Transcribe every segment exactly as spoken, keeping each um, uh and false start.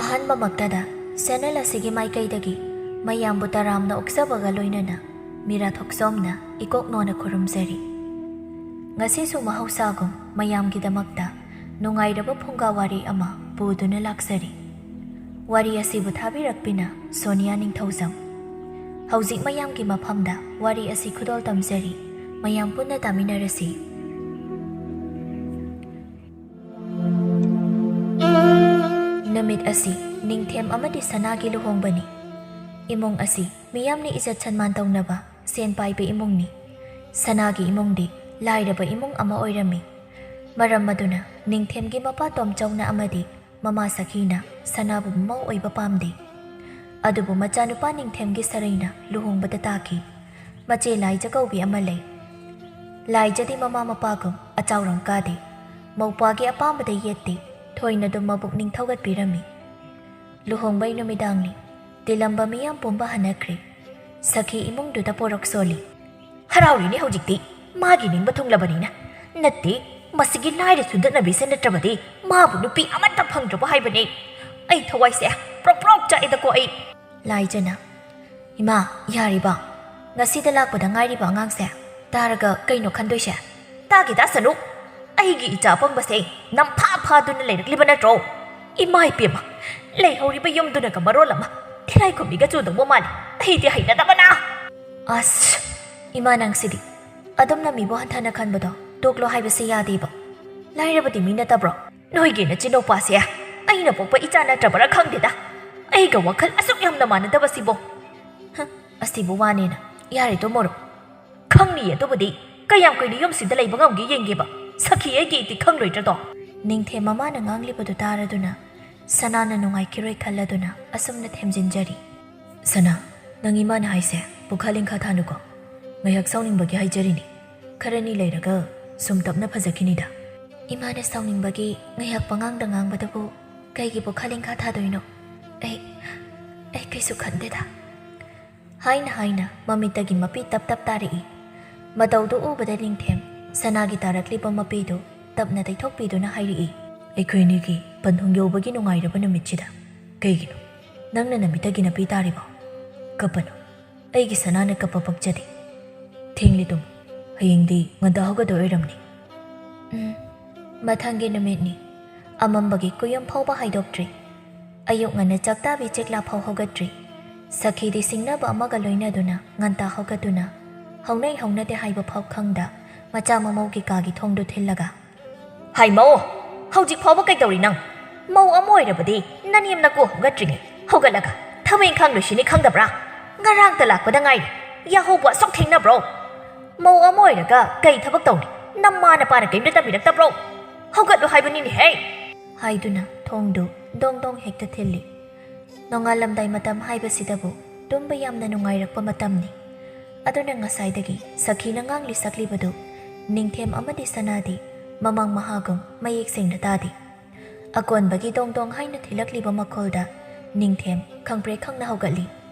ꯑꯍꯥꯟꯕꯃꯛꯇꯗ channel ꯑꯁꯤꯒꯤ ꯃꯥꯏꯀꯩꯗꯒꯤ ꯃꯌꯥꯝꯕꯨ ꯇꯔꯥꯝꯅ ꯑꯣꯛꯆꯕꯒ ꯂꯣꯏꯅꯅ ꯃꯤꯔꯥ ꯊꯣꯛꯆꯣꯝꯅ ꯏꯀꯣꯛ ꯅꯣꯟꯅ ꯈꯨꯔꯨꯝꯖꯔꯤ꯫ ꯉꯁꯤꯁꯨ ꯃꯍꯧꯁꯥꯒꯨꯝ ꯃꯌꯥꯝꯒꯤꯗꯃꯛꯇ ꯅꯨꯡꯉꯥꯏꯔꯕ ꯐꯨꯡꯒꯥ ꯋꯥꯔꯤ ꯑꯃ ꯄꯨꯗꯨꯅ ꯂꯥꯛꯆꯔꯤ꯫ ꯋꯥꯔꯤ ꯑꯁꯤꯕꯨ ꯊꯥꯕꯤꯔꯛꯄꯤꯅ ꯁꯣꯅꯤꯌꯥ ꯅꯤꯡꯊꯧꯖꯝ꯫ ꯍꯧꯖꯤꯛ ꯃꯌꯥꯝꯒꯤ ꯃꯐꯝꯗ ꯋꯥꯔꯤ ꯑꯁꯤ ꯈꯨꯗꯣꯜ ꯇꯝꯖꯔꯤ꯫ ꯃꯌꯥꯝ ꯄꯨꯟꯅ ꯇꯥꯃꯤꯟꯅꯔꯁꯤ꯫ ꯅꯨꯃꯤꯠ ꯑꯁꯤ ꯅꯤꯡꯊꯦꯝ ꯑꯃꯗꯤ ꯁꯅꯥꯒꯤ ꯂꯨꯍꯣꯡꯕꯅꯤ꯫ ꯏꯃꯨꯡ ꯑꯁꯤ ꯃꯤꯌꯥꯝꯅ ꯏꯖꯠ ꯁꯟꯃꯥꯟ ꯇꯧꯅꯕ ꯁꯦꯟ ꯄꯥꯏꯕ ꯏꯃꯨꯡꯅꯤ꯫ ꯁꯅꯥꯒꯤ ꯏꯃꯨꯡꯗꯤ ꯂꯥꯏꯔꯕ ꯏꯃꯨꯡ ꯑꯃ ꯑꯣꯏꯔꯝꯃꯤ꯫ ꯃꯔꯝ ꯑꯗꯨꯅ ꯅꯤꯡꯊꯦꯝꯒꯤ ꯃꯄꯥ ꯇꯣꯝꯆꯧꯅ ꯑꯃꯗꯤ ꯃꯃꯥ ꯁꯈꯤꯅ ꯁꯅꯥꯕꯨ ꯃꯃꯧ ꯑꯣꯏꯕ ꯄꯥꯝꯗꯦ꯫ ꯑꯗꯨꯕꯨ ꯃꯆꯥꯅꯨꯄꯥ ꯅꯤꯡꯊꯦꯝꯒꯤ ꯁꯔꯩꯅ ꯂꯨꯍꯣꯡꯕꯗ ꯇꯥꯈꯤ꯫ ꯃꯆꯦ ꯂꯥꯏꯖ ꯀꯧꯕꯤ ꯑꯃ ꯂꯩ꯫ ꯂꯥꯏꯖꯗꯤ ꯃꯃꯥ ꯃꯄꯥꯒꯨꯝ ꯑꯆꯥꯎꯔꯝ ꯀꯥꯗꯦ꯫ ꯃꯧꯄ꯭ꯋꯥꯒꯤ ꯑꯄꯥꯝꯕꯗ ꯌꯦꯠꯇꯦ꯫ ꯊꯣꯏꯅ ꯑꯗꯨꯝ ꯃꯕꯨꯛꯅꯤꯡ ꯊꯧꯒꯠꯄꯤꯔꯝꯃꯤ꯫ ꯂꯨꯍꯣꯡꯕꯩ ꯅꯨꯃꯤꯗꯥꯡꯅꯤ꯫ ꯇꯤꯂꯝꯕ ꯃꯤꯌꯥꯝ ꯄꯨꯝꯕ ꯍꯟꯅꯈ꯭ꯔꯦ꯫ ꯁꯈꯤ ꯏꯃꯨꯡꯗꯨꯗ ꯄꯣꯔꯛ ꯁꯣꯜꯂꯤ꯫ "ꯍꯔꯥꯎꯔꯤꯅꯦ ꯍꯧꯖꯤꯛꯇꯤ, ꯃꯥꯒꯤ ꯅꯤꯡꯕ ꯊꯨꯡꯂꯕꯅꯤꯅ꯫ ꯅꯠꯇꯦ, ꯃꯁꯤꯒꯤ ꯂꯥꯏꯔ ꯁꯨꯗꯠꯅꯕꯤꯁꯦ ꯅꯠꯇ꯭ꯔꯕꯗꯤ ꯃꯥꯕꯨ ꯅꯨꯄꯤ ꯑꯃꯠꯇ ꯐꯪꯗ꯭ꯔꯕ ꯍꯥꯏꯕꯅꯦ꯫ ꯑꯩ ꯊꯋꯥꯏꯁꯦ ꯄ꯭ꯔꯣꯛ ꯄ꯭ꯔꯣꯛ ꯆꯥꯛꯑꯦꯗꯀꯣ ꯑꯩ꯫" ꯂꯥꯏꯖꯅ, "ꯏꯃꯥ, ꯌꯥꯔꯤꯕ? ꯉꯁꯤꯗ ꯂꯥꯛꯄꯗ ꯉꯥꯏꯔꯤꯕ ꯑꯉꯥꯡꯁꯦ ꯇꯥꯔꯒ ꯀꯩꯅꯣ ꯈꯟꯗꯣꯏꯁꯦ?" "ꯇꯥꯒꯦ ꯇꯥꯁꯅꯨ꯫ ꯑꯩꯒꯤ ꯏꯆꯥ ꯑꯄꯪꯕꯁꯦ ꯅꯝꯐꯥ ꯐꯥꯗꯨꯅ ꯂꯩꯔꯛꯂꯤꯕ ꯅꯠꯇ꯭ꯔꯣ? ꯏꯃꯥ ꯏꯄꯦꯝꯃ, ꯂꯩꯍꯧꯔꯤꯕ ꯌꯨꯝꯗꯨꯅꯒ ꯃꯔꯣꯜ ꯑꯃ ꯇꯤꯂꯥꯏꯈꯨꯝꯕꯤꯒ ꯆꯨꯗꯧꯕ ꯃꯥꯜꯂꯤ꯫ ꯑꯩꯗꯤ ꯍꯩꯅꯗꯕꯅ!" "ꯑꯁ, ꯏꯃꯥ ꯅꯪꯁꯤꯗꯤ꯫ ꯑꯗꯨꯝꯅ ꯃꯤꯕꯨ ꯍꯟꯊꯅ ꯈꯟꯕꯗꯣ ꯇꯣꯛꯂꯣ ꯍꯥꯏꯕꯁꯤ ꯌꯥꯗꯦꯕ꯫ ꯂꯥꯏꯔꯕꯗꯤ ꯃꯤ ꯅꯠꯇꯕ꯭ꯔꯣ?" "ꯅꯣꯏꯒꯤ ꯅꯆꯤꯟꯅꯨꯄꯥꯁꯦ ꯑꯩꯅ ꯄꯣꯛꯄ ꯏꯆꯥ ꯅꯠꯇ꯭ꯔꯕ꯭ꯔꯥ ꯈꯪꯗꯦꯗ꯫ ꯑꯩꯒ ꯋꯥꯈꯜ ꯑꯁꯨꯛ ꯌꯥꯝꯅ ꯃꯥꯟꯅꯗꯕꯁꯤꯕꯣ꯫" "ꯍ, ꯑꯁꯤꯕꯨ ꯋꯥꯅꯦꯅ꯫ ꯌꯥꯔꯦ ꯇꯣꯃꯣꯔꯣ꯫ ꯈꯪꯅꯤ ꯑꯗꯨꯕꯨꯗꯤ꯫ ꯀꯌꯥꯝ ꯀꯨꯏꯅ ꯌꯨꯝꯁꯤꯗ ꯂꯩꯕ ꯉꯝꯒꯦ ꯌꯦꯡꯒꯦꯕ꯫ ꯁꯈꯤ ꯑꯩꯒꯤ ꯏꯇꯤ ꯈꯪꯂꯣꯏꯗ꯭ꯔꯗꯣ?" ꯅꯤꯡꯊꯦꯝ ꯃꯃꯥꯅ ꯉꯥꯡꯂꯤꯕꯗꯨ ꯇꯥꯔꯗꯨꯅ ꯁꯅꯥꯅ ꯅꯨꯡꯉꯥꯏꯈꯤꯔꯣꯏ ꯈꯜꯂꯗꯨꯅ ꯑꯁꯨꯝꯅ ꯊꯦꯝꯖꯤꯟꯖꯔꯤ꯫ "ꯁꯅꯥ, ꯅꯪ ꯏꯃꯥꯅ ꯍꯥꯏꯁꯦ ꯄꯨꯈꯥ ꯂꯤꯡꯈꯥ ꯊꯥꯅꯨꯀꯣ꯫ ꯉꯥꯏꯍꯥꯛ ꯁꯥꯎꯅꯤꯡꯕꯒꯤ ꯍꯥꯏꯖꯔꯤꯅꯤ꯫ ꯈꯔꯅꯤ ꯂꯩꯔꯒ ꯁꯨꯝ ꯇꯞꯅ ꯐꯖꯈꯤꯅꯤꯗ꯫" "ꯏꯃꯥꯅ ꯁꯥꯎꯅꯤꯡꯕꯒꯤ ꯉꯥꯏꯍꯥꯛ ꯄꯉꯥꯡꯗ ꯉꯥꯡꯕꯗꯕꯨ ꯀꯩꯒꯤ ꯄꯨꯈꯥ ꯂꯤꯡꯈꯥ ꯊꯥꯗꯣꯏꯅꯣ? ꯑꯩ, ꯑꯩ ꯀꯩꯁꯨ ꯈꯟꯗꯦꯗ꯫" ꯍꯥꯏꯅ ꯍꯥꯏꯅ ꯃꯃꯤꯠꯇꯒꯤ ꯃꯄꯤ ꯇꯞ ꯇꯞ ꯇꯥꯔꯛꯏ꯫ ꯃꯇꯧꯗꯨ ꯎꯕꯗ ꯅꯤꯡꯊꯦꯝ ꯁꯅꯥꯒꯤ ꯇꯥꯔꯛꯂꯤꯕ ꯃꯄꯤꯗꯨ ꯇꯞꯅ ꯇꯩꯊꯣꯛꯄꯤꯗꯨꯅ ꯍꯥꯏꯔꯛꯏ꯫ "ꯑꯩꯈꯣꯏ ꯑꯅꯤꯒꯤ ꯄꯟꯊꯨꯡ ꯌꯧꯕꯒꯤ ꯅꯨꯡꯉꯥꯏꯔꯕ ꯅꯨꯃꯤꯠꯁꯤꯗ "ꯀꯩꯒꯤꯅꯣ? ꯅꯪꯅ ꯅꯃꯤꯠꯇꯒꯤ ꯅꯄꯤ ꯇꯥꯔꯤꯕꯣ? ꯀꯞꯄꯅꯨ꯫ ꯑꯩꯒꯤ ꯁꯅꯥꯅ ꯀꯞꯄ ꯄꯛꯆꯗꯦ꯫ ꯊꯦꯡꯂꯦ ꯇꯨꯝꯃꯨ꯫ ꯍꯌꯦꯡꯗꯤ ꯉꯟꯇꯥ ꯍꯧꯒꯠꯇꯣꯏ ꯑꯣꯏꯔꯝꯅꯤ꯫" ꯎꯝ, ꯃꯊꯪꯒꯤ ꯅꯨꯃꯤꯠꯅꯤ꯫ ꯑꯃꯝꯕꯒꯤ ꯀꯨꯌꯣꯝ ꯐꯥꯎꯕ ꯍꯥꯏꯗꯣꯛꯇ꯭ꯔꯤ꯫ ꯑꯌꯨꯛ ꯉꯟꯅ ꯆꯥꯛꯇꯥꯕꯤ ꯆꯦꯛꯂꯥ ꯐꯥꯎ ꯍꯧꯒꯠꯇ꯭ꯔꯤ꯫ ꯁꯈꯤꯗꯤ ꯁꯤꯡꯅꯕ ꯑꯃꯒ ꯂꯣꯏꯅꯗꯨꯅ ꯉꯟꯇꯥ ꯍꯧꯒꯠꯇꯨꯅ ꯍꯧꯅꯩ ꯍꯧꯅꯗꯦ ꯍꯥꯏꯕ ꯐꯥꯎ ꯈꯪꯗ ꯃꯆꯥ ꯃꯃꯧꯒꯤ ꯀꯥꯒꯤ ꯊꯣꯡꯗꯨ ꯊꯤꯜꯂꯒ, "ꯍꯥꯏ ꯃꯧ, ꯍꯧꯖꯤꯛ ꯐꯥꯎꯕ ꯀꯩꯗꯧꯔꯤ ꯅꯪ? ꯃꯧ ꯑꯃ ꯑꯣꯏꯔꯕꯗꯤ ꯅꯅꯦꯝ ꯅꯀꯨ ꯍꯧꯒꯠꯇ꯭ꯔꯤꯉꯩ ꯍꯧꯒꯠꯂꯒ ꯊꯕꯛ ꯏꯪꯈꯥꯡ ꯂꯣꯏꯁꯤꯟꯅꯤ ꯈꯪꯗꯕ꯭ꯔꯥ? ꯉꯔꯥꯡꯇ ꯂꯥꯛꯄꯗ ꯉꯥꯏꯔꯤ, ꯌꯥꯍꯧꯕꯨ ꯑꯁꯨꯛ ꯊꯦꯡꯅꯕ꯭ꯔꯣ? ꯃꯧ ꯑꯃ ꯑꯣꯏꯔꯒ ꯀꯩ ꯊꯕꯛ ꯇꯧꯅꯤ? ꯅꯃꯥ ꯅꯄꯥꯅ ꯀꯩꯝꯇ ꯇꯝꯕꯤꯔꯛꯇꯕ꯭ꯔꯣ? ꯍꯧꯒꯠꯂꯨ ꯍꯥꯏꯕꯅꯤꯅꯦꯍꯦ!" ꯍꯥꯏꯗꯨꯅ ꯊꯣꯡꯗꯨ ꯗꯣꯡ ꯗꯣꯡ ꯍꯦꯛꯇ ꯊꯤꯜꯂꯤ꯫ ꯅꯣꯡꯉꯥꯜꯂꯝꯗꯥꯏ ꯃꯇꯝ ꯍꯥꯏꯕꯁꯤꯗꯕꯨ ꯇꯨꯝꯕ ꯌꯥꯝꯅ ꯅꯨꯡꯉꯥꯏꯔꯛꯄ ꯃꯇꯝꯅꯤ꯫ ꯑꯗꯨꯅ ꯉꯁꯥꯏꯗꯒꯤ ꯁꯈꯤꯅ ꯉꯥꯡꯂꯤ ꯁꯛꯂꯤꯕꯗꯨ ꯅꯤꯡꯊꯦꯝ ꯑꯃꯗꯤ ꯁꯅꯥꯗꯤ ꯃꯃꯥꯡ ꯃꯍꯥꯒꯨꯝ ꯃꯌꯦꯛ ꯁꯦꯡꯅ ꯇꯥꯗꯦ꯫ ꯑꯀꯣꯟꯕꯒꯤ ꯗꯣꯡ ꯗꯣꯡ ꯍꯥꯏꯅ ꯊꯤꯜꯂꯛꯂꯤꯕ ꯃꯈꯣꯜꯗ ꯅꯤꯡꯊꯦꯝ ꯈꯪꯄ꯭ꯔꯦꯛ ꯈꯪꯅ ꯍꯧꯒꯠꯂꯤ꯫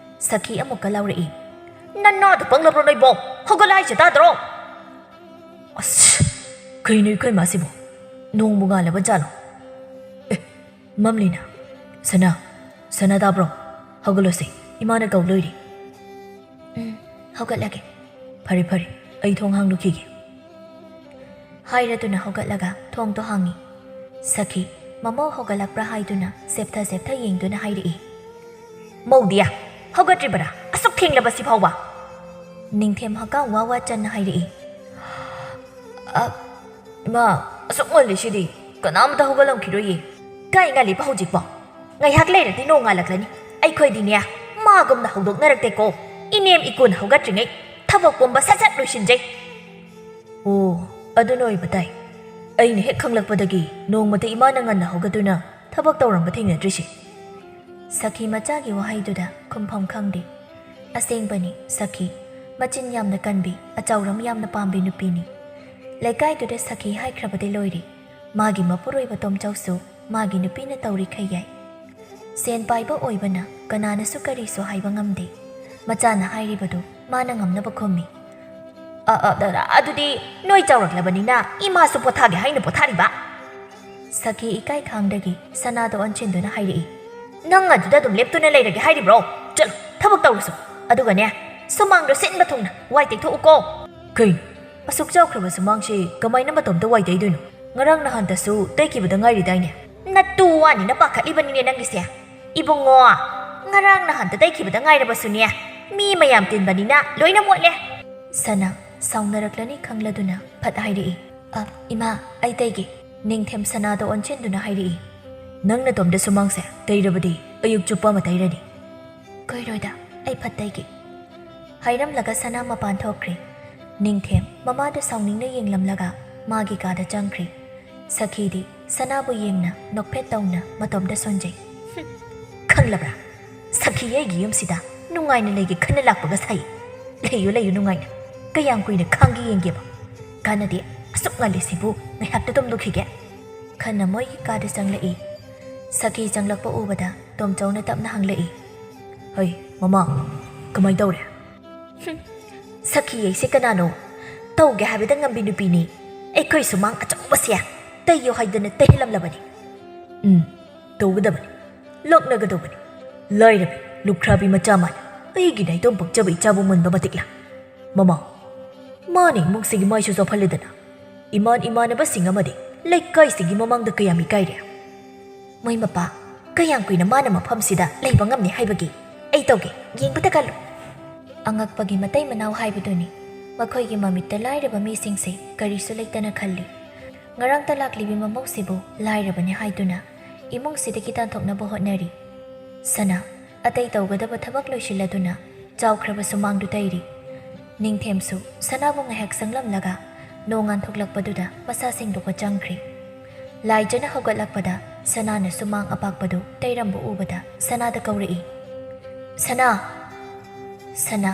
ꯁꯈꯤ ꯑꯃꯨꯛꯀ ꯂꯥꯎꯔꯛꯏ, "ꯅꯅꯥꯗꯣ ꯄꯪꯂꯕ꯭ꯔꯣ ꯅꯣꯏꯕꯣ? ꯍꯧꯒꯠꯂꯣ ꯍꯥꯏꯁꯦ ꯇꯥꯗ꯭ꯔꯣ?" ꯑꯁ, ꯀꯩꯅꯣ ꯑꯩꯈꯣꯏ ꯃꯥꯁꯤꯕꯨ? ꯅꯣꯡꯕꯨ ꯉꯥꯜꯂꯕ ꯖꯥꯠꯂꯣ? ꯑꯦ, ꯃꯝꯂꯤꯅ꯫ ꯁꯅꯥ, ꯁꯅꯥ ꯇꯥꯕ꯭ꯔꯣ? ꯍꯧꯒꯠꯂꯣꯁꯦ, ꯏꯃꯥꯅ ꯀꯧ ꯂꯣꯏꯔꯦ꯫ "ꯎꯝ, ꯍꯧꯒꯠꯂꯒꯦ꯫" "ꯐꯔꯦ, ꯐꯔꯦ, ꯑꯩ ꯊꯣꯡ ꯍꯥꯡꯂꯨꯈꯤꯒꯦ꯫" ꯍꯥꯏꯔꯗꯨꯅ ꯍꯧꯒꯠꯂꯒ ꯊꯣꯡꯗꯣ ꯍꯥꯡꯉꯤ꯫ ꯁꯈꯤ, ꯃꯃꯧ ꯍꯧꯒꯠꯂꯛꯄ꯭ꯔꯥ ꯍꯥꯏꯗꯨꯅ ꯁꯦꯞꯊ ꯁꯦꯞꯊ ꯌꯦꯡꯗꯨꯅ ꯍꯥꯏꯔꯛꯏ, "ꯃꯧꯗꯤꯌꯥ, ꯍꯧꯒꯠꯇ꯭ꯔꯤꯕꯔꯥ? ꯑꯁꯨꯛ ꯊꯦꯡꯂꯕ ꯁꯤ ꯐꯥꯎꯕ?" ꯅꯤꯡꯊꯦꯝ ꯍꯀꯥꯝ ꯋꯥ ꯋꯥ ꯆꯟꯅ ꯍꯥꯏꯔꯛꯏ, "ꯑ, ꯏꯃꯥ, ꯑꯁꯨꯛ ꯉꯜꯂꯤꯁꯤꯗꯤ ꯀꯅꯥꯝꯇ ꯍꯧꯒꯠꯂꯝꯈꯤꯔꯣꯏꯌꯦ꯫" "ꯀꯥꯏ ꯉꯜꯂꯤꯕ ꯍꯧꯖꯤꯛꯄꯣ? ꯉꯥꯏꯍꯥꯛ ꯂꯩꯔꯗꯤ ꯅꯣꯡ ꯉꯥꯜꯂꯛꯂꯅꯤ꯫ ꯑꯩꯈꯣꯏꯗꯤꯅꯦ, ꯃꯥꯒꯨꯝꯅ ꯍꯧꯗꯣꯛꯅꯔꯛꯇꯦꯀꯣ꯫ ꯏꯅꯦꯝ ꯏꯀꯨꯅ ꯍꯧꯒꯠꯇ꯭ꯔꯤꯉꯩ ꯊꯕꯛ ꯄꯨꯝꯕ ꯁꯠ ꯁꯠ ꯂꯣꯏꯁꯤꯟꯖꯩ꯫" "ꯑꯣ, ꯑꯗꯨꯅ ꯑꯣꯏꯕ ꯇꯥꯏ꯫ ꯑꯩꯅ ꯍꯦꯛ ꯈꯪꯂꯛꯄꯗꯒꯤ ꯅꯣꯡꯃꯇ ꯏꯃꯥꯅ ꯉꯟꯅ ꯍꯧꯒꯠꯇꯨꯅ ꯊꯕꯛ ꯇꯧꯔꯝꯕ ꯊꯦꯡꯅꯗ꯭ꯔꯤꯁꯦ꯫" ꯁꯈꯤ ꯃꯆꯥꯒꯤ ꯋꯥꯍꯩꯗꯨꯗ ꯈꯨꯝꯐꯝ ꯈꯪꯗꯦ꯫ ꯑꯁꯦꯡꯕꯅꯤ, ꯁꯈꯤ ꯃꯆꯤꯟ ꯌꯥꯝꯅ ꯀꯟꯕꯤ, ꯑꯆꯥꯎꯔꯝ ꯌꯥꯝꯅ ꯄꯥꯝꯕꯤ ꯅꯨꯄꯤꯅꯤ꯫ ꯂꯩꯀꯥꯏꯗꯨꯗ ꯁꯈꯤ ꯍꯥꯏꯈ꯭ꯔꯕꯗꯤ ꯂꯣꯏꯔꯦ꯫ ꯃꯥꯒꯤ ꯃꯄꯨꯔꯣꯏꯕ ꯇꯣꯝꯆꯧꯁꯨ ꯃꯥꯒꯤ ꯅꯨꯄꯤꯅ ꯇꯧꯔꯤꯈꯩ ꯌꯥꯏ꯫ ꯁꯦꯟ ꯄꯥꯏꯕ ꯑꯣꯏꯕꯅ ꯀꯅꯥꯅꯁꯨ ꯀꯔꯤꯁꯨ ꯍꯥꯏꯕ ꯉꯝꯗꯦ꯫ ꯃꯆꯥꯅ ꯍꯥꯏꯔꯤꯕꯗꯨ ꯃꯥꯅ ꯉꯝꯅꯕ ꯈꯨꯝꯃꯤ꯫ "ꯑ, ꯑ, ꯑ, ꯑꯗꯨꯗꯤ ꯅꯣꯏ ꯆꯥꯎꯔꯛꯂꯕꯅꯤꯅ ꯏꯃꯥꯁꯨ ꯄꯣꯊꯥꯒꯦ ꯍꯥꯏꯅ ꯄꯣꯊꯥꯔꯤꯕ?" ꯁꯈꯤ ꯏꯀꯥꯏ ꯈꯥꯡꯗꯒꯤ ꯁꯅꯥꯗ ꯑꯣꯟꯁꯤꯟꯗꯨꯅ ꯍꯥꯏꯔꯛꯏ꯫ ꯅꯪ ꯑꯗꯨꯗ ꯑꯗꯨꯝ ꯂꯦꯞꯇꯨꯅ ꯂꯩꯔꯒꯦ ꯍꯥꯏꯔꯤꯕ꯭ꯔꯣ? ꯆꯠꯂꯣ, ꯊꯕꯛ ꯇꯧꯔꯨꯁꯣ꯫ ꯑꯗꯨꯒꯅꯦ, ꯁꯨꯃꯥꯡꯗꯣ ꯁꯤꯟꯕ ꯊꯨꯡꯅ ꯋꯥꯏ ꯇꯩꯊꯣꯛꯎꯀꯣ꯫ ꯀꯩꯅꯣ? ꯑꯁꯨꯛ ꯆꯥꯎꯈ꯭ꯔꯕ ꯁꯨꯃꯥꯡꯁꯤ ꯀꯃꯥꯏꯅ ꯃꯇꯣꯝꯇ ꯋꯥꯏ ꯇꯩꯗꯣꯏꯅꯣ? ꯉꯔꯥꯡ ꯅꯍꯥꯟꯇꯁꯨ ꯇꯩꯈꯤꯕꯗ ꯉꯥꯏꯔꯤꯗꯥꯏꯅꯦ? ꯅꯠꯇꯨ ꯋꯥꯅꯤꯅ ꯄꯥꯈꯠꯂꯤꯕꯅꯤꯅꯦ ꯅꯪꯒꯤꯁꯦ꯫ ꯏꯕꯨꯡꯉꯣ, ꯉꯔꯥꯡ ꯅꯍꯥꯟꯇ ꯇꯩꯈꯤꯕꯗ ꯉꯥꯏꯔꯕꯁꯨꯅꯦ, ꯃꯤ ꯃꯌꯥꯝ ꯇꯤꯟꯕꯅꯤꯅ ꯂꯣꯏꯅ ꯃꯣꯠꯂꯦ꯫ ꯁꯅꯥ ꯁꯥꯎꯅꯔꯛꯂꯅꯤ ꯈꯪꯂꯗꯨꯅ ꯐꯠ ꯍꯥꯏꯔꯛꯏ, "ꯑ, ꯏꯃꯥ, ꯑꯩ ꯇꯩꯒꯦ꯫" ꯅꯤꯡꯊꯦꯝ ꯁꯅꯥꯗ ꯑꯣꯟꯁꯤꯟꯗꯨꯅ ꯍꯥꯏꯔꯛꯏ, "ꯅꯪ ꯅꯇꯣꯝꯗ ꯁꯨꯃꯥꯡꯁꯦ ꯇꯩꯔꯕꯗꯤ ꯑꯌꯨꯛ ꯆꯨꯞꯄ ꯑꯃ ꯇꯩꯔꯅꯤ꯫" "ꯀꯨꯏꯔꯣꯏꯗ, ꯑꯩ ꯐꯠ ꯇꯩꯒꯦ꯫" ꯍꯥꯏꯔꯝꯂꯒ ꯁꯅꯥ ꯃꯄꯥꯟ ꯊꯣꯛꯈ꯭ꯔꯦ꯫ ꯅꯤꯡꯊꯦꯝ ꯃꯃꯥꯗ ꯁꯥꯎꯅꯤꯡꯅ ꯌꯦꯡꯂꯝꯂꯒ ꯃꯥꯒꯤ ꯀꯥꯗ ꯆꯪꯈ꯭ꯔꯦ꯫ ꯁꯈꯤꯗꯤ ꯁꯅꯥꯕꯨ ꯌꯦꯡꯅ ꯅꯣꯛꯐꯦꯠ ꯇꯧꯅ ꯃꯇꯣꯝꯗ ꯁꯣꯟꯖꯩ꯫ "ꯍꯨꯝ, ꯈꯪꯂꯕ꯭ꯔꯥ? ꯁꯈꯤ ꯑꯩꯒꯤ ꯌꯨꯝꯁꯤꯗ ꯅꯨꯡꯉꯥꯏꯅ ꯂꯩꯒꯦ ꯈꯟꯅ ꯂꯥꯛꯄꯒ ꯁꯥꯏ꯫ ꯂꯩꯌꯨ, ꯂꯩꯌꯨ ꯅꯨꯡꯉꯥꯏꯅ꯫ ꯀꯌꯥꯝ ꯀꯨꯏꯅ ꯈꯥꯡꯒꯦ ꯌꯦꯡꯒꯦꯕ꯫ ꯀꯥꯟꯅꯗꯦ, ꯑꯁꯨꯛ ꯉꯜꯂꯤꯁꯤꯕꯨ ꯉꯥꯏꯍꯥꯛꯇ ꯇꯨꯝꯂꯨꯈꯤꯒꯦ꯫" ꯈꯟꯅ ꯃꯣꯏꯒꯤ ꯀꯥꯗ ꯆꯪꯂꯛꯏ꯫ ꯁꯈꯤ ꯆꯪꯂꯛꯄ ꯎꯕꯗ ꯇꯣꯝꯆꯧꯅ ꯇꯞꯅ ꯍꯪꯂꯛꯏ, "ꯍꯩ, ꯃꯃꯥ, ꯀꯃꯥꯏ ꯇꯧꯔꯦ?" "ꯍꯨꯝ, ꯁꯈꯤ ꯑꯩꯁꯦ ꯀꯅꯥꯅꯣ? ꯇꯧꯒꯦ ꯍꯥꯏꯕꯗ ꯉꯝꯕꯤ ꯅꯨꯄꯤꯅꯤ꯫ ꯑꯩꯈꯣꯏ ꯁꯨꯃꯥꯡ ꯑꯆꯧꯕꯁꯦ ꯇꯩꯌꯣ ꯍꯥꯏꯗꯅ ꯇꯩꯍꯜꯂꯝꯂꯕꯅꯤ꯫" "ꯎꯝ, ꯇꯧꯒꯗꯕꯅꯤ, ꯂꯛꯅꯒꯗꯧꯕꯅꯤ꯫ ꯂꯥꯏꯔꯕꯤ, ꯂꯨꯈ꯭ꯔꯥꯕꯤ ꯃꯆꯥ ꯃꯥꯅ ꯑꯩꯒꯤ ꯅꯥꯏꯇꯣꯝ ꯄꯛꯆꯕ ꯏꯆꯥꯕꯨ ꯃꯨꯟꯕ ꯃꯇꯤꯛꯂꯥ? ꯃꯃꯥ, ꯃꯥꯅ ꯏꯃꯨꯡꯁꯤꯒꯤ ꯃꯥꯏꯁꯨ ꯆꯥꯎꯍꯜꯂꯦꯗꯅ꯫ ꯏꯃꯥꯟ ꯏꯃꯥꯟꯅꯕꯁꯤꯡ ꯑꯃꯗꯤ ꯂꯩꯀꯥꯏꯁꯤꯒꯤ ꯃꯃꯥꯡꯗ ꯀꯌꯥꯝ ꯏꯀꯥꯏꯔꯦ꯫" "ꯃꯣꯏ ꯃꯄꯥ, ꯀꯌꯥꯝ ꯀꯨꯏꯅ ꯃꯥꯅ ꯃꯐꯝꯁꯤꯗ ꯂꯩꯕ ꯉꯝꯅꯤ ꯍꯥꯏꯕꯒꯦ? ꯑꯩ ꯇꯧꯒꯦ, ꯌꯦꯡꯕꯇ ꯀꯜꯂꯨ꯫" ꯑꯉꯛꯄꯒꯤ ꯃꯇꯩ ꯃꯅꯥꯎ ꯍꯥꯏꯕꯗꯨꯅꯤ꯫ ꯃꯈꯣꯏꯒꯤ ꯃꯃꯤꯠꯇ ꯂꯥꯏꯔꯕ ꯃꯤꯁꯤꯡꯁꯦ ꯀꯔꯤꯁꯨ ꯂꯩꯇꯅ ꯈꯜꯂꯤ꯫ ꯉꯔꯥꯡꯇ ꯂꯥꯛꯂꯤꯕꯤ ꯃꯃꯧꯁꯤꯕꯨ ꯂꯥꯏꯔꯕꯅꯤ ꯍꯥꯏꯗꯨꯅ ꯏꯃꯨꯡꯁꯤꯗꯒꯤ ꯇꯥꯟꯊꯣꯛꯅꯕ ꯍꯣꯠꯅꯔꯤ꯫ ꯁꯅꯥ ꯑꯇꯩ ꯇꯧꯒꯗꯕ ꯊꯕꯛ ꯂꯣꯏꯁꯤꯜꯂꯗꯨꯅ ꯆꯥꯎꯈ꯭ꯔꯕ ꯁꯨꯃꯥꯡꯗꯨ ꯇꯩꯔꯤ꯫ ꯅꯤꯡꯊꯦꯝꯁꯨ ꯁꯅꯥꯕꯨ ꯉꯥꯏꯍꯥꯛ ꯆꯪꯂꯝꯂꯒ ꯅꯣꯡ ꯉꯥꯟꯊꯣꯛꯂꯛꯄꯗꯨꯗ ꯃꯁꯥ ꯁꯦꯡꯗꯣꯛꯄ ꯆꯪꯈ꯭ꯔꯤ꯫ ꯂꯥꯏꯖꯅ ꯍꯧꯒꯠꯂꯛꯄꯗ ꯁꯅꯥꯅ ꯁꯨꯃꯥꯡ ꯑꯄꯥꯛꯄꯗꯨ ꯇꯩꯔꯝꯕ ꯎꯕꯗ ꯁꯅꯥꯗ ꯀꯧꯔꯛꯏ, "ꯁꯅꯥ!" ꯁꯅꯥ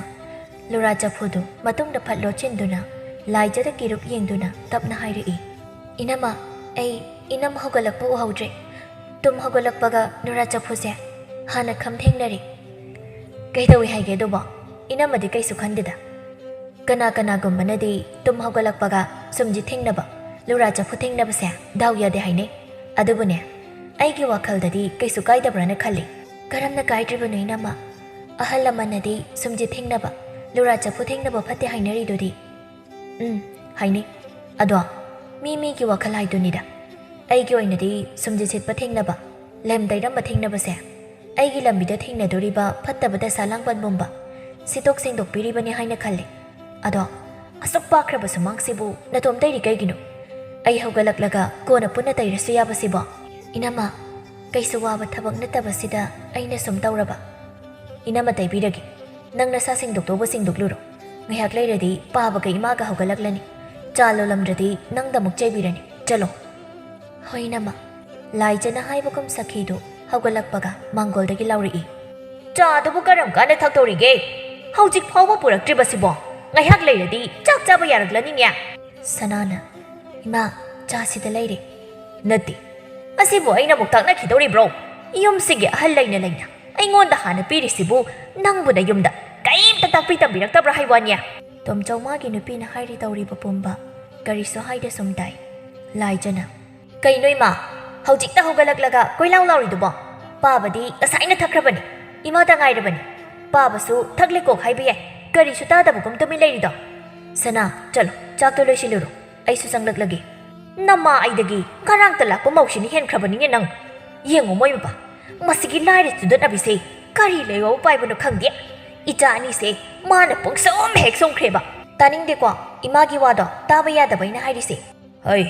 ꯂꯨꯔꯥ ꯆꯐꯨꯗꯨ ꯃꯇꯨꯡꯗ ꯐꯠ ꯂꯣꯠꯁꯤꯟꯗꯨꯅ ꯂꯥꯏꯖꯗ ꯀꯤꯔꯨꯞ ꯌꯦꯡꯗꯨꯅ ꯇꯞꯅ ꯍꯥꯏꯔꯛꯏ, "ꯏꯅꯝꯃ, ꯑꯩ ꯏꯅꯝ ꯍꯧꯒꯠꯂꯛꯄ ꯎꯍꯧꯗ꯭ꯔꯦ꯫ ꯇꯨꯝ ꯍꯧꯒꯠꯂꯛꯄꯒ ꯅꯨꯔꯥ ꯆꯐꯨꯁꯦ ꯍꯥꯟꯅ ꯈꯝ ꯊꯦꯡꯅꯔꯦ꯫" "ꯀꯩꯗꯧꯏ ꯍꯥꯏꯒꯦ ꯑꯗꯨꯕꯣ? ꯏꯅꯝꯃꯗꯤ ꯀꯩꯁꯨ ꯈꯟꯗꯦꯗ꯫ ꯀꯅꯥ ꯀꯅꯥꯒꯨꯝꯕꯅꯗꯤ ꯇꯨꯝ ꯍꯧꯒꯠꯂꯛꯄꯒ ꯁꯨꯝꯖꯤ ꯊꯦꯡꯅꯕ, ꯂꯨꯔꯥ ꯆꯐꯨ ꯊꯦꯡꯅꯕꯁꯦ ꯗꯥꯎ ꯌꯥꯗꯦ ꯍꯥꯏꯅꯩ꯫ ꯑꯗꯨꯕꯨꯅꯦ, ꯑꯩꯒꯤ ꯋꯥꯈꯜꯗꯗꯤ ꯀꯩꯁꯨ ꯀꯥꯏꯗꯕ꯭ꯔꯥꯅ ꯈꯜꯂꯤ꯫ "ꯀꯔꯝꯅ ꯀꯥꯏꯗ꯭ꯔꯤꯕꯅꯣ, ꯏꯅꯝꯃ? ꯑꯍꯜ ꯂꯃꯟꯅꯗꯤ ꯁꯨꯝꯖꯤꯠ ꯊꯦꯡꯅꯕ, ꯂꯨꯔꯥ ꯆꯐꯨ ꯊꯦꯡꯅꯕ ꯐꯠꯇꯦ ꯍꯥꯏꯅꯔꯤꯗꯨꯗꯤ?" "ꯎꯝ, ꯍꯥꯏꯅꯩ꯫ ꯑꯗꯣ ꯃꯤ ꯃꯤꯒꯤ ꯋꯥꯈꯜ ꯍꯥꯏꯗꯨꯅꯤꯗ꯫ ꯑꯩꯒꯤ ꯑꯣꯏꯅꯗꯤ ꯁꯨꯝꯖꯤꯠ ꯁꯤꯠꯄ ꯊꯦꯡꯅꯕ, ꯂꯦꯝ ꯇꯩꯔꯝꯕ ꯊꯦꯡꯅꯕꯁꯦ ꯑꯩꯒꯤ ꯂꯝꯕꯤꯗ ꯊꯦꯡꯅꯗꯣꯔꯤꯕ ꯐꯠꯇꯕ ꯗꯁꯥ ꯂꯥꯡꯕꯟ ꯄꯨꯝꯕ ꯁꯤꯠꯇꯣꯛ ꯁꯦꯡꯗꯣꯛꯄꯤꯔꯤꯕꯅꯤ ꯍꯥꯏꯅ ꯈꯜꯂꯤ꯫ ꯑꯗꯣ ꯑꯁꯨꯛ ꯄꯥꯛꯈ꯭ꯔꯕ ꯁꯨꯃꯥꯡꯁꯤꯕꯨ ꯅꯇꯣꯝ ꯇꯩꯔꯤ ꯀꯩꯒꯤꯅꯣ? ꯑꯩ ꯍꯧꯒꯠꯂꯛꯂꯒ ꯀꯣꯟꯅ ꯄꯨꯟꯅ ꯇꯩꯔꯁꯨ ꯌꯥꯕꯁꯤꯕꯣ?" "ꯏꯅꯝꯃ, ꯀꯩꯁꯨ ꯋꯥꯕ ꯊꯕꯛ ꯅꯠꯇꯕꯁꯤꯗ ꯑꯩꯅ ꯁꯨꯝ ꯇꯧꯔꯕ?" "ꯏꯅꯝꯃ ꯇꯩꯕꯤꯔꯒꯦ꯫ ꯅꯪ ꯅꯁꯥ ꯁꯦꯡꯗꯣꯛꯇꯧꯕ ꯁꯦꯡꯗꯣꯛꯂꯨꯔꯣ꯫ ꯉꯥꯏꯍꯥꯛ ꯂꯩꯔꯗꯤ ꯄꯥꯕꯒ ꯏꯃꯥꯒ ꯍꯧꯒꯠꯂꯛꯂꯅꯤ꯫ ꯆꯥ ꯂꯣꯜꯂꯝꯗ꯭ꯔꯗꯤ ꯅꯪꯗ ꯑꯃꯨꯛ ꯆꯩꯕꯤꯔꯅꯤ꯫ ꯆꯠꯂꯣ꯫" "ꯍꯣꯏ, ꯏꯅꯝꯃ꯫" ꯂꯥꯏꯖꯅ ꯍꯥꯏꯕꯒꯨꯝ ꯁꯈꯤꯗꯨ ꯍꯧꯒꯠꯂꯛꯄꯒ ꯃꯥꯡꯒꯣꯜꯗꯒꯤ ꯂꯥꯎꯔꯛꯏ꯫ "ꯆꯥꯗꯨꯕꯨ ꯀꯔꯝ ꯀꯥꯟꯗ ꯊꯛꯇꯧꯔꯤꯒꯦ? ꯍꯧꯖꯤꯛ ꯐꯥꯎꯕ ꯄꯨꯔꯛꯇ꯭ꯔꯤꯕꯁꯤꯕꯣ? ꯉꯥꯏꯍꯥꯛ ꯂꯩꯔꯗꯤ ꯆꯥꯛ ꯆꯥꯕ ꯌꯥꯔꯛꯂꯅꯤꯅꯦ꯫" ꯁꯅꯥꯅ, "ꯏꯃꯥ, ꯆꯥ ꯁꯤꯗ ꯂꯩꯔꯦ꯫" "ꯅꯠꯇꯦ, ꯑꯁꯤꯕꯨ ꯑꯩꯅ ꯑꯃꯨꯛ ꯇꯥꯛꯅꯈꯤꯗꯧꯔꯤꯕ꯭ꯔꯣ? ꯌꯨꯝꯁꯤꯒꯤ ꯑꯍꯜ ꯂꯩꯅ ꯂꯩꯅ ꯑꯩꯉꯣꯟꯗ ꯍꯥꯟꯅ ꯄꯤꯔꯤꯁꯤꯕꯨ ꯅꯪꯕꯨ ꯅꯌꯨꯝꯗ ꯀꯔꯤꯝꯇ ꯇꯥꯛꯄꯤ ꯇꯝꯕꯤꯔꯛꯇꯕ꯭ꯔꯥ ꯍꯥꯏ ꯋꯥꯅꯤ?" ꯇꯣꯝꯆꯧ ꯃꯥꯒꯤ ꯅꯨꯄꯤꯅ ꯍꯥꯏꯔꯤ ꯇꯧꯔꯤꯕ ꯄꯨꯝꯕ ꯀꯔꯤꯁꯨ ꯍꯥꯏꯗ ꯁꯨꯝ ꯇꯥꯏ꯫ ꯂꯥꯏꯖꯅ, "ꯀꯩꯅꯣ ꯏꯃꯥ, ꯍꯧꯖꯤꯛꯇ ꯍꯧꯒꯠꯂꯛꯂꯒ ꯀꯣꯏꯂꯥꯎ ꯂꯥꯎꯔꯤꯗꯨꯕꯣ? ꯄꯥꯕꯗꯤ ꯉꯁꯥꯏꯅ ꯊꯛꯈ꯭ꯔꯕꯅꯤ, ꯏꯃꯥꯇ ꯉꯥꯏꯔꯕꯅꯤ꯫ ꯄꯥꯕꯁꯨ ꯊꯛꯂꯦꯀꯣꯛ ꯍꯥꯏꯕ ꯌꯥꯏ, ꯀꯔꯤꯁꯨ ꯇꯥꯗꯕꯒꯨꯝ ꯇꯨꯃꯤꯟ ꯂꯩꯔꯤꯗꯣ? ꯁꯅꯥ, ꯆꯠꯂꯣ, ꯆꯥꯛꯇꯣ ꯂꯣꯏꯁꯤꯜꯂꯨꯔꯣ, ꯑꯩꯁꯨ ꯆꯪꯂꯛꯂꯒꯦ꯫" "ꯅꯃꯥ ꯑꯩꯗꯒꯤ ꯉꯔꯥꯡꯇ ꯂꯥꯛꯄ ꯃꯧꯁꯤꯅ ꯍꯦꯟꯈ꯭ꯔꯕꯅꯤꯅꯦ ꯅꯪ꯫ ꯌꯦꯡꯉꯨ ꯃꯣꯏ ꯃꯄꯥ, ꯃꯁꯤꯒꯤ ꯂꯥꯏꯔ ꯆꯨꯗꯠꯅꯕꯤꯁꯦ ꯀꯔꯤ ꯂꯩꯋꯥꯎ ꯄꯥꯏꯕꯅꯣ ꯈꯪꯗꯦ꯫ ꯏꯆꯥ ꯑꯅꯤꯁꯦ ꯃꯥꯅ ꯄꯨꯡꯁꯨꯝ ꯍꯦꯛ ꯁꯨꯝꯈ꯭ꯔꯦꯕ꯫" "ꯇꯥꯅꯤꯡꯗꯦꯀꯣ, ꯏꯃꯥꯒꯤ ꯋꯥꯗꯣ ꯇꯥꯕ ꯌꯥꯗꯕ ꯑꯩꯅ ꯍꯥꯏꯔꯤꯁꯦ꯫" "ꯍꯩ,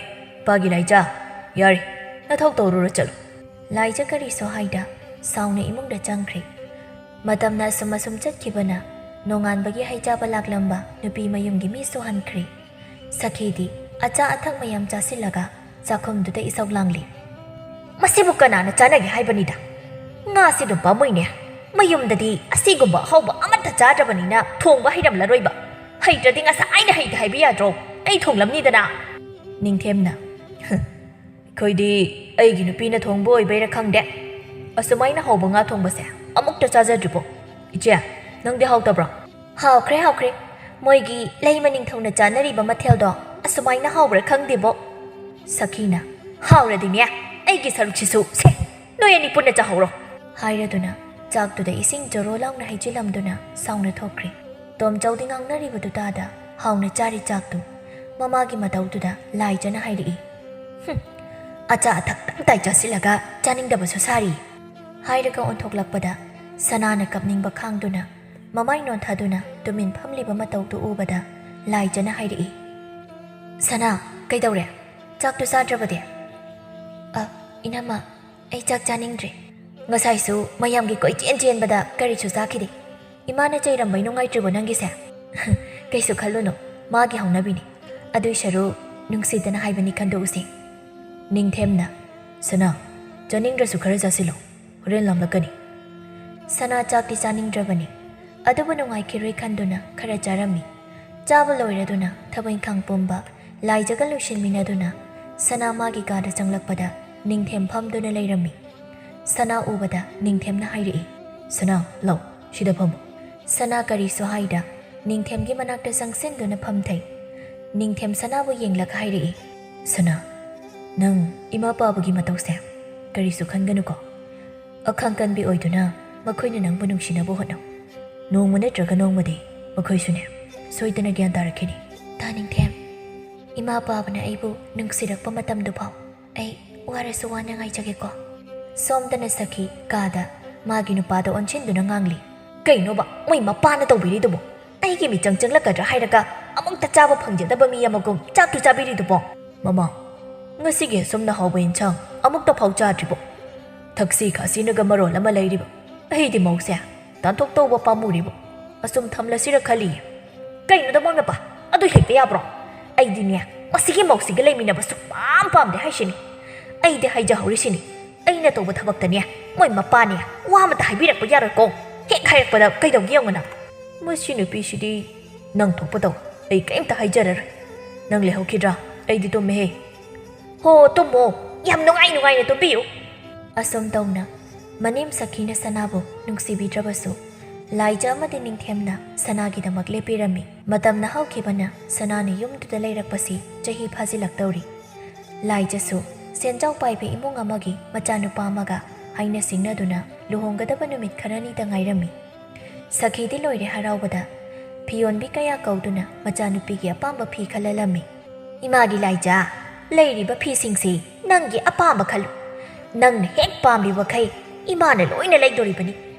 ꯄꯥꯒꯤ ꯂꯥꯏꯖꯥ, ꯌꯥꯔꯦ, ꯅꯊꯧ ꯇꯧꯔꯨꯔꯣ, ꯆꯠꯂꯣ꯫" ꯂꯥꯏꯖ ꯀꯔꯤꯁꯨ ꯍꯥꯏꯗ ꯁꯥꯎꯅ ꯏꯃꯨꯡꯗ ꯆꯪꯈ꯭ꯔꯦ꯫ ꯃꯇꯝꯅ ꯑꯁꯨꯝ ꯑꯁꯨꯝ ꯆꯠꯈꯤꯕꯅ ꯅꯣꯡꯉꯥꯟꯕꯒꯤ ꯍꯩꯖꯥꯕ ꯂꯥꯛꯂꯝꯕ ꯅꯨꯄꯤ ꯃꯌꯨꯝꯒꯤ ꯃꯤꯁꯨ ꯍꯟꯈ꯭ꯔꯦ꯫ ꯁꯈꯤꯗꯤ ꯑꯆꯥ ꯑꯊꯛ ꯃꯌꯥꯝ ꯆꯥꯁꯤꯜꯂꯒ ꯆꯥꯛꯈꯨꯝꯗꯨꯗ ꯏꯁꯧ ꯂꯥꯡꯂꯤ꯫ "ꯃꯁꯤꯕꯨ ꯀꯅꯥꯅ ꯆꯥꯅꯒꯦ ꯍꯥꯏꯕꯅꯤꯗ? ꯉꯥꯁꯤ ꯑꯗꯨꯝ ꯄꯥꯝꯃꯨꯏꯅꯦ꯫ ꯃꯌꯨꯝꯗꯗꯤ ꯑꯁꯤꯒꯨꯝꯕ ꯑꯍꯥꯎꯕ ꯑꯃꯠꯇ ꯆꯥꯗ꯭ꯔꯕꯅꯤꯅ ꯊꯣꯡꯕ ꯍꯩꯔꯝꯂꯔꯣꯏꯕ꯫ ꯍꯩꯇ꯭ꯔꯗꯤ ꯉꯁꯥꯏꯅ ꯍꯩꯇꯦ ꯍꯥꯏꯕ ꯌꯥꯗ꯭ꯔꯣ? ꯑꯩ ꯊꯣꯡꯂꯝꯅꯤꯗꯅ꯫" ꯅꯤꯡꯊꯦꯝꯅ, "ꯑꯩꯈꯣꯏꯗꯤ ꯑꯩꯒꯤ ꯅꯨꯄꯤꯅ ꯊꯣꯡꯕ ꯑꯣꯏꯕꯩꯔꯥ ꯈꯪꯗꯦ, ꯑꯁꯨꯃꯥꯏꯅ ꯍꯥꯎꯕ ꯉꯥ ꯊꯣꯡꯕꯁꯦ ꯑꯃꯨꯛꯇ ꯆꯥꯖꯗ꯭ꯔꯤꯕꯣ꯫ ꯏꯆꯦ, ꯅꯪꯗꯤ ꯍꯥꯎꯇꯕ꯭ꯔꯣ?" "ꯍꯥꯎꯈ꯭ꯔꯦ, ꯍꯥꯎꯈ꯭ꯔꯦ꯫ ꯃꯣꯏꯒꯤ ꯂꯩꯃ ꯅꯤꯡꯊꯧꯅ ꯆꯥꯅꯔꯤꯕ ꯃꯊꯦꯜꯗꯣ ꯑꯁꯨꯃꯥꯏꯅ ꯍꯥꯎꯕ꯭ꯔꯥ ꯈꯪꯗꯦꯕꯣ꯫" ꯁꯈꯤꯅ, "ꯍꯥꯎꯔꯗꯤꯅꯦ, ꯑꯩꯒꯤ ꯁꯔꯨꯛꯁꯤꯁꯨ ꯁꯦ, ꯅꯣꯏ ꯑꯅꯤ ꯄꯨꯟꯅ ꯆꯥꯍꯧꯔꯣ" ꯍꯥꯏꯔꯗꯨꯅ ꯆꯥꯛꯇꯨꯗ ꯏꯁꯤꯡ ꯖꯣꯔꯣ ꯂꯥꯎꯅ ꯍꯩꯖꯤꯜꯂꯝꯗꯨꯅ ꯁꯥꯎꯅ ꯊꯣꯛꯈ꯭ꯔꯦ꯫ ꯇꯣꯝꯆꯧꯗꯤ ꯉꯥꯡꯅꯔꯤꯕꯗꯨ ꯇꯥꯗ ꯍꯥꯎꯅ ꯆꯥꯔꯤ ꯆꯥꯛꯇꯨ꯫ ꯃꯃꯥꯒꯤ ꯃꯇꯧꯗꯨꯗ ꯂꯥꯏꯖꯅ ꯍꯥꯏꯔꯛꯏ, "ꯍꯨꯝ, ꯑꯆꯥ ꯑꯊꯛ ꯇꯞꯇꯥꯏ ꯆꯥꯁꯤꯜꯂꯒ ꯆꯥꯅꯤꯡꯗꯕꯁꯨ ꯁꯥꯔꯤ" ꯍꯥꯏꯔꯒ ꯑꯣꯟꯊꯣꯛꯂꯛꯄꯗ ꯁꯅꯥꯅ ꯀꯞꯅꯤꯡꯕ ꯈꯥꯡꯗꯨꯅ ꯃꯃꯥꯏ ꯅꯣꯟꯊꯗꯨꯅ ꯇꯨꯃꯤꯟ ꯐꯝꯂꯤꯕ ꯃꯇꯧꯗꯨ ꯎꯕꯗ ꯂꯥꯏꯖꯅ ꯍꯥꯏꯔꯛꯏ, "ꯁꯅꯥ, ꯀꯩꯗꯧꯔꯦ? ꯆꯥꯛꯇꯨ ꯆꯥꯗ꯭ꯔꯕꯗꯤ?" "ꯑ, ꯏꯅꯝꯃ, ꯑꯩ ꯆꯥꯛ ꯆꯥꯅꯤꯡꯗ꯭ꯔꯦ꯫ ꯉꯁꯥꯏꯁꯨ ꯃꯌꯥꯝꯒꯤ ꯀꯣꯏꯆꯦꯟ ꯆꯦꯟꯕꯗ ꯀꯔꯤꯁꯨ ꯆꯥꯈꯤꯗꯦ꯫ ꯏꯃꯥꯅ ꯆꯩꯔꯝꯕꯩ ꯅꯨꯡꯉꯥꯏꯇ꯭ꯔꯤꯕꯣ ꯅꯪꯒꯤꯁꯦ?" "ꯀꯩꯁꯨ ꯈꯜꯂꯨꯅꯨ, ꯃꯥꯒꯤ ꯍꯧꯅꯕꯤꯅꯤ꯫ ꯑꯗꯨꯏ ꯁꯔꯨꯛ ꯅꯨꯡꯁꯤꯗꯅ ꯍꯥꯏꯕꯅꯤ ꯈꯟꯗꯣꯛꯎꯁꯤ꯫" ꯅꯤꯡꯊꯦꯝꯅ, "ꯁꯅꯥ, ꯆꯥꯅꯤꯡꯗ꯭ꯔꯁꯨ ꯈꯔ ꯆꯥꯁꯤꯜꯂꯣ, ꯍꯣꯔꯦꯟ ꯂꯥꯝꯂꯛꯀꯅꯤ꯫" ꯁꯅꯥ ꯆꯥꯛꯇꯤ ꯆꯥꯅꯤꯡꯗ꯭ꯔꯕꯅꯤ, ꯑꯗꯨꯕꯨ ꯅꯨꯡꯉꯥꯏꯈꯤꯔꯣꯏ ꯈꯟꯗꯨꯅ ꯈꯔ ꯆꯥꯔꯝꯃꯤ꯫ ꯆꯥꯕ ꯂꯣꯏꯔꯗꯨꯅ ꯊꯕꯛ ꯏꯪꯈꯥꯡ ꯄꯨꯝꯕ ꯂꯥꯏꯖꯒ ꯂꯣꯏꯁꯤꯟꯃꯤꯟꯅꯗꯨꯅ ꯁꯅꯥ ꯃꯥꯒꯤ ꯀꯥꯗ ꯆꯪꯂꯛꯄꯗ ꯅꯤꯡꯊꯦꯝ ꯐꯝꯗꯨꯅ ꯂꯩꯔꯝꯃꯤ꯫ ꯁꯅꯥ ꯎꯕꯗ ꯅꯤꯡꯊꯦꯝꯅ ꯍꯥꯏꯔꯛꯏ, "ꯁꯅꯥ, ꯂꯥꯎ, ꯁꯤꯗ ꯐꯝꯃꯨ꯫" ꯁꯅꯥ ꯀꯔꯤꯁꯨ ꯍꯥꯏꯗ ꯅꯤꯡꯊꯦꯝꯒꯤ ꯃꯅꯥꯛꯇ ꯆꯪꯁꯤꯟꯗꯨꯅ ꯐꯝꯊꯩ꯫ ꯅꯤꯡꯊꯦꯝ ꯁꯅꯥꯕꯨ ꯌꯦꯡꯂꯒ ꯍꯥꯏꯔꯛꯏ, "ꯁꯅꯥ, ꯅꯪ ꯏꯃꯥ ꯄꯥꯕꯒꯤ ꯃꯇꯧꯁꯦ ꯀꯔꯤꯁꯨ ꯈꯟꯒꯅꯨꯀꯣ꯫ ꯑꯈꯥꯡ ꯀꯟꯕꯤ ꯑꯣꯏꯗꯨꯅ ꯃꯈꯣꯏꯅ ꯅꯪꯕꯨ ꯅꯨꯡꯁꯤꯅꯕ ꯍꯣꯠꯅꯧ꯫ ꯅꯣꯡꯃ ꯅꯠꯇ꯭ꯔꯒ ꯅꯣꯡꯃꯗꯤ ꯃꯈꯣꯏꯁꯨꯅꯦ ꯁꯣꯏꯗꯅ ꯒ꯭ꯌꯥꯟ ꯇꯥꯔꯛꯈꯤꯅꯤ꯫" "ꯇꯥ ꯅꯤꯡꯊꯦꯝ, ꯏꯃꯥ ꯄꯥꯕꯅ ꯑꯩꯕꯨ ꯅꯨꯡꯁꯤꯔꯛꯄ ꯃꯇꯝꯗꯨꯐꯥꯎ ꯑꯩ ꯋꯥꯔꯁꯨ ꯋꯥꯅ ꯉꯥꯏꯖꯒꯦꯀꯣ꯫" ꯁꯣꯝꯗꯅ ꯁꯈꯤ ꯀꯥꯗ ꯃꯥꯒꯤ ꯅꯨꯄꯥꯗ ꯑꯣꯟꯁꯤꯟꯗꯨꯅ ꯉꯥꯡꯂꯤ, "ꯀꯩꯅꯣꯕ ꯃꯣꯏ ꯃꯄꯥꯅ ꯇꯧꯕꯤꯔꯤꯗꯨꯕꯨ? ꯑꯩꯒꯤ ꯃꯤꯆꯪ ꯆꯪꯂꯛꯀꯗ꯭ꯔꯥ ꯍꯥꯏꯔꯒ ꯑꯃꯨꯛꯇ ꯆꯥꯕ ꯐꯪꯖꯗꯕ ꯃꯤ ꯑꯃꯒꯨꯝ ꯆꯥꯛꯇꯨ ꯆꯥꯕꯤꯔꯤꯗꯨꯕꯣ?" "ꯃꯃꯥ, ꯉꯁꯤꯒꯤ ꯑꯁꯨꯝꯅ ꯍꯥꯎꯕ ꯏꯟꯁꯥꯡ ꯑꯃꯨꯛꯇ ꯐꯥꯎ ꯆꯥꯗ꯭ꯔꯤꯕꯣ? ꯊꯛꯁꯤ ꯈꯥꯁꯤꯅꯒ ꯃꯔꯣꯜ ꯑꯃ ꯂꯩꯔꯤꯕ꯫ ꯑꯩꯗꯤ ꯃꯧꯁꯦ ꯇꯥꯟꯊꯣꯛ ꯇꯧꯕ ꯄꯥꯝꯃꯨꯔꯤꯕꯣ꯫ ꯑꯁꯨꯝ ꯊꯝꯂꯁꯤꯔ ꯈꯜꯂꯤꯌꯦ꯫" "ꯀꯩꯅꯣꯗ ꯃꯣꯏ ꯃꯄꯥ? ꯑꯗꯨ ꯍꯦꯛꯇ ꯌꯥꯕ꯭ꯔꯣ? ꯑꯩꯗꯤꯅꯦ, ꯃꯁꯤꯒꯤ ꯃꯧꯁꯤꯒ ꯂꯩꯃꯤꯟꯅꯕ ꯁꯨꯛꯄꯥꯝ ꯄꯥꯝꯗꯦ ꯍꯥꯏꯁꯤꯅꯤ꯫ ꯑꯩꯗꯤ ꯍꯥꯏꯖꯍꯧꯔꯤꯁꯤꯅꯤ, ꯑꯩꯅ ꯇꯧꯕ ꯊꯕꯛꯇꯅꯦ ꯃꯣꯏ ꯃꯄꯥꯅꯦ ꯋꯥ ꯑꯃꯇ ꯍꯥꯏꯕꯤꯔꯛꯄ ꯌꯥꯔꯣꯏꯀꯣ꯫ ꯍꯦꯛ ꯍꯥꯏꯔꯛꯄꯗ ꯀꯩꯗꯧꯒꯦ ꯌꯦꯡꯉꯨꯅ꯫ ꯃꯁꯤ ꯅꯨꯄꯤꯁꯤꯗꯤ ꯅꯪ ꯊꯣꯛꯄ ꯇꯧ, ꯑꯩ ꯀꯔꯤꯝꯇ ꯍꯥꯏꯖꯔꯔꯣꯏ꯫ ꯅꯪ ꯂꯩꯍꯧꯈꯤꯗ꯭ꯔꯥ? ꯑꯩꯗꯤ ꯇꯨꯝꯃꯦꯍꯦ꯫" "ꯍꯣ, ꯇꯨꯝꯃꯣ, ꯌꯥꯝ ꯅꯨꯡꯉꯥꯏ ꯅꯨꯡꯉꯥꯏꯅ ꯇꯨꯝꯕꯤꯌꯨ꯫" ꯑꯁꯨꯝ ꯇꯧꯅ ꯃꯅꯦꯝ ꯁꯈꯤꯅ ꯁꯅꯥꯕꯨ ꯅꯨꯡꯁꯤꯕꯤꯗ꯭ꯔꯕꯁꯨ ꯂꯥꯏꯖ ꯑꯃꯗꯤ ꯅꯤꯡꯊꯦꯝꯅ ꯁꯅꯥꯒꯤꯗꯃꯛ ꯂꯦꯞꯄꯤꯔꯝꯃꯤ꯫ ꯃꯇꯝꯅ ꯍꯧꯈꯤꯕꯅ ꯁꯅꯥꯅ ꯌꯨꯝꯗꯨꯗ ꯂꯩꯔꯛꯄꯁꯤ ꯆꯍꯤ ꯐꯥꯖꯤꯜꯂꯛꯇꯧꯔꯤ꯫ ꯂꯥꯏꯖꯁꯨ ꯁꯦꯟꯖꯥꯎ ꯄꯥꯏꯕ ꯏꯃꯨꯡ ꯑꯃꯒꯤ ꯃꯆꯥꯅꯨꯄꯥ ꯑꯃꯒ ꯍꯥꯏꯅ ꯁꯤꯡꯅꯗꯨꯅ ꯂꯨꯍꯣꯡꯒꯗꯕ ꯅꯨꯃꯤꯠ ꯈꯔꯅꯤꯗ ꯉꯥꯏꯔꯝꯃꯤ꯫ ꯁꯈꯤꯗꯤ ꯂꯣꯏꯔꯦ ꯍꯔꯥꯎꯕꯗ꯫ ꯐꯤꯌꯣꯟꯕꯤ ꯀꯌꯥ ꯀꯧꯗꯨꯅ ꯃꯆꯥꯅꯨꯄꯤꯒꯤ ꯑꯄꯥꯝꯕ ꯐꯤ ꯈꯜꯍꯜꯂꯝꯃꯤ꯫ "ꯏꯃꯥꯒꯤ ꯂꯥꯏꯖꯥ, ꯂꯩꯔꯤꯕ ꯐꯤꯁꯤꯡꯁꯤ ꯅꯪꯒꯤ ꯑꯄꯥꯝꯕ ꯈꯜꯂꯨ꯫ ꯅꯪꯅ ꯍꯦꯛ ꯄꯥꯝꯂꯤꯕꯈꯩ ꯏꯃꯥꯅ ꯂꯣꯏꯅ ꯂꯩꯗꯣꯔꯤꯕꯅꯤ꯫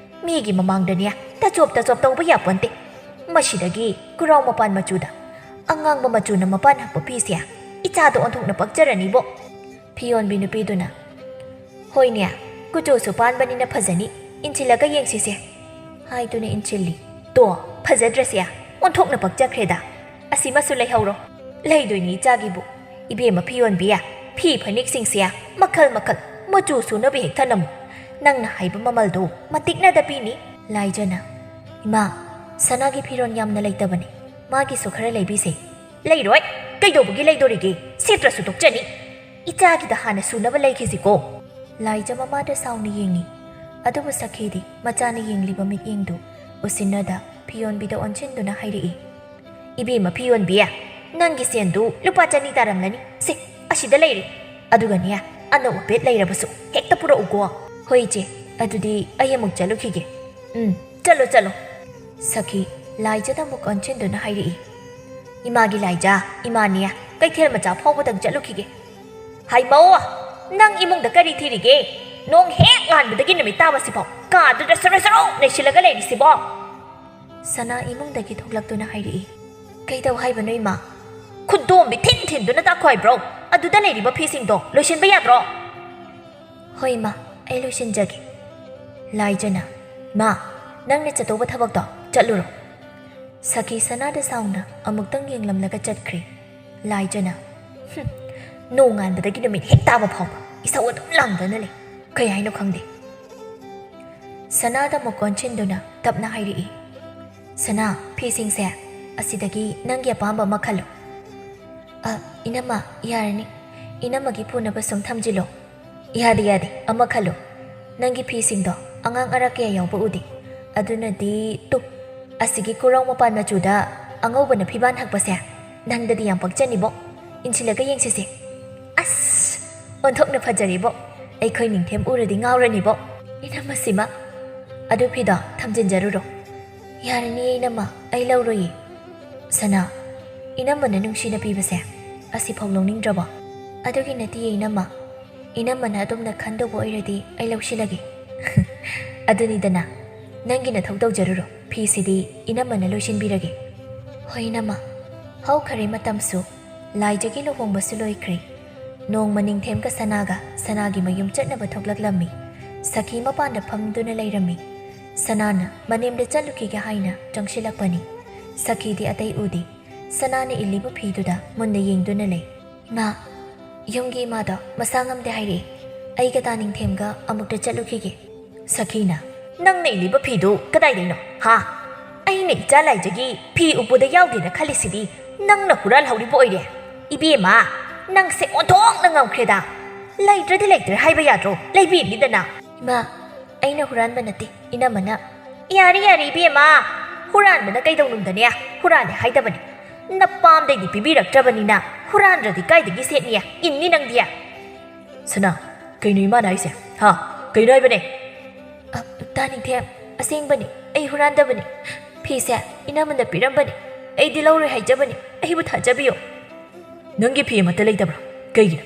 ꯃꯤꯒꯤ ꯃꯃꯥꯡꯗꯅꯦ ꯇꯆꯣꯞ ꯇꯆꯣꯞ ꯇꯧꯕ ꯌꯥꯄꯣꯟꯇꯦ꯫ ꯃꯁꯤꯗꯒꯤ ꯀꯨꯔꯥꯎ ꯃꯄꯥꯟ ꯃꯆꯨꯗ ꯑꯉꯥꯡꯕ ꯃꯆꯨꯅ ꯃꯄꯥꯟ ꯍꯛꯄ ꯐꯤꯁꯦ ꯏꯆꯥꯗ ꯑꯣꯟꯊꯣꯛꯅ ꯄꯛꯆꯔꯅꯤꯕꯣ꯫" ꯐꯤꯌꯣꯟꯕꯤ ꯅꯨꯄꯤꯗꯨꯅ, "ꯍꯣꯏꯅꯦ, ꯀꯨꯆꯨꯁꯨ ꯄꯥꯟꯕꯅꯤꯅ ꯐꯖꯅꯤ, ꯏꯟꯁꯤꯜꯂꯒ ꯌꯦꯡꯁꯤꯁꯦ," ꯍꯥꯏꯗꯨꯅ ꯏꯟꯁꯤꯜꯂꯤ꯫ "ꯇꯣ, ꯐꯖꯗ꯭ꯔꯁꯦ? ꯑꯣꯟꯊꯣꯛꯅ ꯄꯛꯆꯈ꯭ꯔꯦꯗ꯫ ꯑꯁꯤꯃꯁꯨ ꯂꯩꯍꯧꯔꯣ꯫ ꯂꯩꯗꯣꯏꯅꯤ ꯏꯆꯥꯒꯤꯕꯨ꯫ ꯏꯕꯦꯝꯃ ꯐꯤꯌꯣꯟꯕꯤ, ꯐꯤ ꯐꯅꯦꯛꯁꯤꯡꯁꯦ ꯃꯈꯜ ꯃꯈꯜ, ꯃꯆꯨ ꯁꯨꯅꯕ ꯍꯦꯛ ꯊꯅꯝꯃꯨ꯫ ꯅꯪꯅ ꯍꯥꯏꯕ ꯃꯃꯜꯗꯣ ꯃꯇꯤꯛꯅꯗ ꯄꯤꯅꯤ꯫" ꯂꯥꯏꯖꯅ, "ꯏꯃꯥ, ꯁꯅꯥꯒꯤ ꯐꯤꯔꯣꯜ ꯌꯥꯝꯅ ꯂꯩꯇꯕꯅꯤ, ꯃꯥꯒꯤꯁꯨ ꯈꯔ ꯂꯩꯕꯤꯁꯦ꯫" "ꯂꯩꯔꯣꯏ꯫ ꯀꯩꯗꯧꯕꯒꯤ ꯂꯩꯗꯣꯔꯤꯒꯦ? ꯁꯦꯠꯇ꯭ꯔꯁꯨ ꯇꯣꯛꯆꯅꯤ꯫ ꯏꯆꯥꯒꯤꯗ ꯍꯥꯟꯅ ꯁꯨꯅꯕ ꯂꯩꯈꯤꯁꯤꯀꯣ꯫" ꯂꯥꯏꯖ ꯃꯃꯥꯗ ꯁꯥꯎꯅ ꯌꯦꯡꯉꯤ꯫ ꯑꯗꯨꯕꯨ ꯁꯈꯤꯗꯤ ꯃꯆꯥꯅ ꯌꯦꯡꯂꯤꯕ ꯃꯤꯠꯌꯦꯡꯗꯨ ꯎꯁꯤꯟꯅꯗ ꯐꯤꯌꯣꯟꯕꯤꯗ ꯑꯣꯟꯁꯤꯟꯗꯨꯅ ꯍꯥꯏꯔꯛꯏ, "ꯏꯕꯦꯝꯃ ꯐꯤꯌꯣꯟꯕꯤ, ꯅꯪꯒꯤ ꯁꯦꯟꯗꯨ ꯂꯨꯄꯥ ꯆꯅꯤ ꯇꯥꯔꯝꯂꯅꯤ꯫ ꯁꯦ, ꯑꯁꯤꯗ ꯂꯩꯔꯦ꯫ ꯑꯗꯨꯒꯅꯦ, ꯑꯅꯧ ꯑꯄꯦꯠ ꯂꯩꯔꯕꯁꯨ ꯍꯦꯛꯇ ꯄꯨꯔꯛꯎꯀꯣ꯫" "ꯍꯣꯏ ꯏꯆꯦ, ꯑꯗꯨꯗꯤ ꯑꯩ ꯑꯃꯨꯛ ꯆꯠꯂꯨꯈꯤꯒꯦ꯫" "ꯎꯝ, ꯆꯠꯂꯣ, ꯆꯠꯂꯣ꯫" ꯁꯈꯤ ꯂꯥꯏꯖꯗ ꯑꯃꯨꯛ ꯑꯣꯟꯁꯤꯟꯗꯨꯅ ꯍꯥꯏꯔꯛꯏ, "ꯏꯃꯥꯒꯤ ꯂꯥꯏꯖ, ꯏꯃꯥꯅꯦ ꯀꯩꯊꯦꯜ ꯃꯆꯥ ꯐꯥꯎꯕꯗꯪ ꯆꯠꯂꯨꯈꯤꯒꯦ꯫ ꯍꯩꯃꯧ, ꯅꯪ ꯏꯃꯨꯡꯗ ꯀꯔꯤ ꯊꯤꯔꯤꯒꯦ? ꯅꯣꯡ ꯍꯦꯛ ꯉꯥꯟꯕꯗꯒꯤ ꯅꯨꯃꯤꯠ ꯇꯥꯕꯁꯤꯐꯥꯎ ꯀꯥꯗꯨꯗ ꯁꯔꯨ ꯁꯔꯨ ꯅꯩꯁꯤꯜꯂꯒ ꯂꯩꯔꯤꯁꯤꯕꯣ?" ꯁꯅꯥ ꯏꯃꯨꯡꯗꯒꯤ ꯊꯣꯛꯂꯛꯇꯨꯅ ꯍꯥꯏꯔꯛꯏ, "ꯀꯩꯗꯧ ꯍꯥꯏꯕꯅꯣ ꯏꯃꯥ?" "ꯈꯨꯗꯣꯝꯕꯤ ꯊꯤꯟ ꯊꯤꯟꯗꯨꯅ ꯇꯥꯛꯈꯣ ꯍꯥꯏꯕ꯭ꯔꯣ? ꯑꯗꯨꯗ ꯂꯩꯔꯤꯕ ꯐꯤꯁꯤꯡꯗꯣ ꯂꯣꯏꯁꯤꯟꯕ ꯌꯥꯗ꯭ꯔꯣ?" "ꯍꯣꯏ ꯏꯃꯥ, ꯑꯩ ꯂꯣꯏꯁꯤꯟꯖꯒꯦ꯫" ꯂꯥꯏꯖꯅ, "ꯃꯥ, ꯅꯪꯅ ꯆꯠꯇꯧꯕ ꯊꯕꯛꯇꯣ ꯆꯠꯂꯨꯔꯣ꯫" ꯁꯈꯤ ꯁꯅꯥꯗ ꯁꯥꯎꯅ ꯑꯃꯨꯛꯇꯪ ꯌꯦꯡꯂꯝꯂꯒ ꯆꯠꯈ꯭ꯔꯦ꯫ ꯂꯥꯏꯖꯅ, "ꯍꯨꯝ, ꯅꯣꯡꯉꯥꯟꯕꯗꯒꯤ ꯅꯨꯃꯤꯠ ꯍꯦꯛ ꯇꯥꯕ ꯐꯥꯎꯕ ꯏꯁꯧ ꯑꯗꯨꯝ ꯂꯥꯡꯗꯅ ꯂꯩ꯫ ꯀꯩ ꯍꯥꯏꯅꯣ ꯈꯪꯗꯦ꯫" ꯁꯅꯥꯗ ꯑꯃꯨꯛ ꯑꯣꯟꯁꯤꯟꯗꯨꯅ ꯇꯞꯅ ꯍꯥꯏꯔꯛꯏ, "ꯁꯅꯥ, ꯐꯤꯁꯤꯡꯁꯦ ꯑꯁꯤꯗꯒꯤ ꯅꯪꯒꯤ ꯑꯄꯥꯝꯕ ꯑꯃ ꯈꯜꯂꯨ꯫" "ꯑ, ꯏꯅꯝꯃ, ꯌꯥꯔꯅꯤ꯫ ꯏꯅꯝꯃꯒꯤ ꯄꯨꯅꯕ ꯁꯨꯝ ꯊꯝꯖꯤꯜꯂꯣ꯫" "ꯌꯥꯗꯦ, ꯌꯥꯗꯦ, ꯑꯃ ꯈꯜꯂꯨ꯫ ꯅꯪꯒꯤ ꯐꯤꯁꯤꯡꯗꯣ ꯑꯉꯥꯡ ꯑꯔꯥꯛ ꯀꯌꯥ ꯌꯥꯎꯕ ꯎꯗꯦ꯫ ꯑꯗꯨꯅꯗꯤ ꯇꯨ, ꯑꯁꯤꯒꯤ ꯀꯨꯔꯧ ꯃꯄꯥꯟ ꯃꯆꯨꯗ ꯑꯉꯧꯕꯅ ꯐꯤꯕꯥꯟ ꯍꯛꯄꯁꯦ ꯅꯪꯗꯗꯤ ꯌꯥꯝ ꯄꯛꯆꯅꯤꯕꯣ꯫ ꯏꯟꯁꯤꯜꯂꯒ ꯌꯦꯡꯁꯤꯁꯦ꯫" "ꯑꯁ, ꯑꯣꯟꯊꯣꯛꯅ ꯐꯖꯔꯦꯕꯣ꯫ ꯑꯩꯈꯣꯏ ꯅꯤꯡꯊꯦꯝ ꯎꯔꯗꯤ ꯉꯥꯎꯔꯅꯤꯕꯣ꯫ ꯏꯅꯝꯃ ꯁꯤꯃ, ꯑꯗꯨ ꯐꯤꯗꯣ ꯊꯝꯖꯤꯟꯖꯔꯨꯔꯣ꯫ ꯌꯥꯔꯅꯤ ꯏꯅꯝꯃ, ꯑꯩ ꯂꯧꯔꯣꯏꯌꯦ꯫ ꯁꯅꯥ, ꯏꯅꯝꯃꯅ ꯅꯨꯡꯁꯤꯅ ꯄꯤꯕꯁꯦ ꯑꯁꯤꯐꯥꯎ ꯂꯧꯅꯤꯡꯗ꯭ꯔꯕꯣ? ꯑꯗꯨꯒꯤ ꯅꯠꯇꯤꯌꯦ ꯏꯅꯝꯃ, ꯏꯅꯝꯃꯅ ꯑꯗꯨꯝꯅ ꯈꯟꯗꯧꯕ ꯑꯣꯏꯔꯗꯤ ꯑꯩ ꯂꯧꯁꯤꯜꯂꯒꯦ꯫ ꯑꯗꯨꯅꯤꯗꯅ, ꯅꯪꯒꯤ ꯅꯊꯧ ꯇꯧꯖꯔꯨꯔꯣ, ꯐꯤꯁꯤꯗꯤ ꯏꯅꯝꯃꯅ ꯂꯣꯏꯁꯤꯟꯕꯤꯔꯒꯦ꯫ ꯍꯣꯏ ꯏꯅꯝꯃ꯫ ꯍꯧꯈꯔꯦ ꯃꯇꯝꯁꯨ, ꯂꯥꯏꯖꯒꯤ ꯂꯨꯍꯣꯡꯕꯁꯨ ꯂꯣꯏꯈ꯭ꯔꯦ꯫ ꯅꯣꯡꯃ ꯅꯤꯡꯊꯦꯝꯒ ꯁꯅꯥꯒ ꯁꯅꯥꯒꯤ ꯃꯌꯨꯝ ꯆꯠꯅꯕ ꯊꯣꯛꯂꯛꯂꯝꯃꯤ꯫ ꯁꯈꯤ ꯃꯄꯥꯟꯗ ꯐꯝꯗꯨꯅ ꯂꯩꯔꯝꯃꯤ꯫ ꯁꯅꯥꯅ ꯃꯅꯦꯝꯗ ꯆꯠꯂꯨꯈꯤꯒꯦ ꯍꯥꯏꯅ ꯆꯪꯁꯤꯜꯂꯛꯄꯅꯤ꯫ ꯁꯈꯤꯗꯤ ꯑꯇꯩ ꯎꯗꯦ꯫ ꯁꯅꯥꯅ ꯏꯜꯂꯤꯕ ꯐꯤꯗꯨꯗ ꯃꯨꯟꯅ ꯌꯦꯡꯗꯨꯅ ꯂꯩ꯫ ꯏꯃꯥ, ꯌꯨꯝꯒꯤ ꯏꯃꯥꯗꯣ ꯃꯁꯥ ꯉꯝꯗꯦ ꯍꯥꯏꯔꯛꯏ꯫ ꯑꯩꯒ ꯇꯥꯅꯤꯡꯊꯦꯝꯒ ꯑꯃꯨꯛꯇ ꯆꯠꯂꯨꯈꯤꯒꯦ꯫ ꯁꯈꯤꯅ, "ꯅꯪꯅ ꯏꯜꯂꯤꯕ ꯐꯤꯗꯨ ꯀꯗꯥꯏꯗꯩꯅꯣ? ꯍꯥ? ꯑꯩꯅ ꯏꯆꯥ ꯂꯥꯏꯖꯒꯤ ꯐꯤ ꯎꯄꯨꯗ ꯌꯥꯎꯗꯦꯅ ꯈꯜꯂꯤꯁꯤꯗꯤ ꯅꯪꯅ ꯍꯨꯔꯥꯜꯍꯧꯔꯤꯕ ꯑꯣꯏꯔꯦ꯫ ꯏꯕꯦꯝꯃ, ꯅꯪꯁꯦ ꯑꯣꯟꯊꯣꯛꯅ ꯉꯝꯈ꯭ꯔꯦꯗ꯫ ꯂꯩꯇ꯭ꯔꯗꯤ ꯂꯩꯇ꯭ꯔꯦ ꯍꯥꯏꯕ ꯌꯥꯗ꯭ꯔꯣ? ꯂꯩꯕꯤꯅꯤꯗꯅ꯫" "ꯏꯃꯥ, ꯑꯩꯅ ꯍꯨꯔꯥꯟꯕ ꯅꯠꯇꯦ, ꯏꯅꯝꯃꯅ꯫" "ꯌꯥꯔꯦ, ꯌꯥꯔꯦ ꯏꯕꯦꯝꯃ, ꯍꯨꯔꯥꯟꯕꯅ ꯀꯩꯗꯧꯅꯨꯡꯗꯅꯦ? ꯍꯨꯔꯥꯜꯂꯦ ꯍꯥꯏꯗꯕꯅꯤ꯫ ꯅꯄꯥꯝꯗꯩꯗꯤ ꯄꯤꯕꯤꯔꯛꯇ꯭ꯔꯕꯅꯤꯅ ꯍꯨꯔꯥꯟꯗ꯭ꯔꯗꯤ ꯀꯥꯏꯗꯒꯤ ꯁꯦꯠꯅꯤ? ꯏꯟꯅꯤ ꯅꯪꯗꯤ꯫" "ꯁꯅꯥ, ꯀꯩꯅꯣ ꯏꯃꯥꯅ ꯍꯥꯏꯁꯦ? ꯍꯥ? ꯀꯩꯅꯣ ꯍꯥꯏꯕꯅꯦ?" "ꯑ, ꯇꯥꯅꯤꯡꯊꯦꯝ, ꯑꯁꯦꯡꯕꯅꯤ, ꯑꯩ ꯍꯨꯔꯥꯟꯗꯕꯅꯤ꯫ ꯐꯤꯁꯦ ꯏꯅꯝꯃꯅ ꯄꯤꯔꯝꯕꯅꯤ꯫ ꯑꯩꯗꯤ ꯂꯧꯔꯣꯏ ꯍꯥꯏꯖꯕꯅꯤ꯫ ꯑꯩꯕꯨ ꯊꯥꯖꯕꯤꯌꯨ꯫" "ꯅꯪꯒꯤ ꯐꯤ ꯑꯃꯠꯇ ꯂꯩꯇꯕ꯭ꯔꯥ? ꯀꯩꯒꯤꯅꯣ?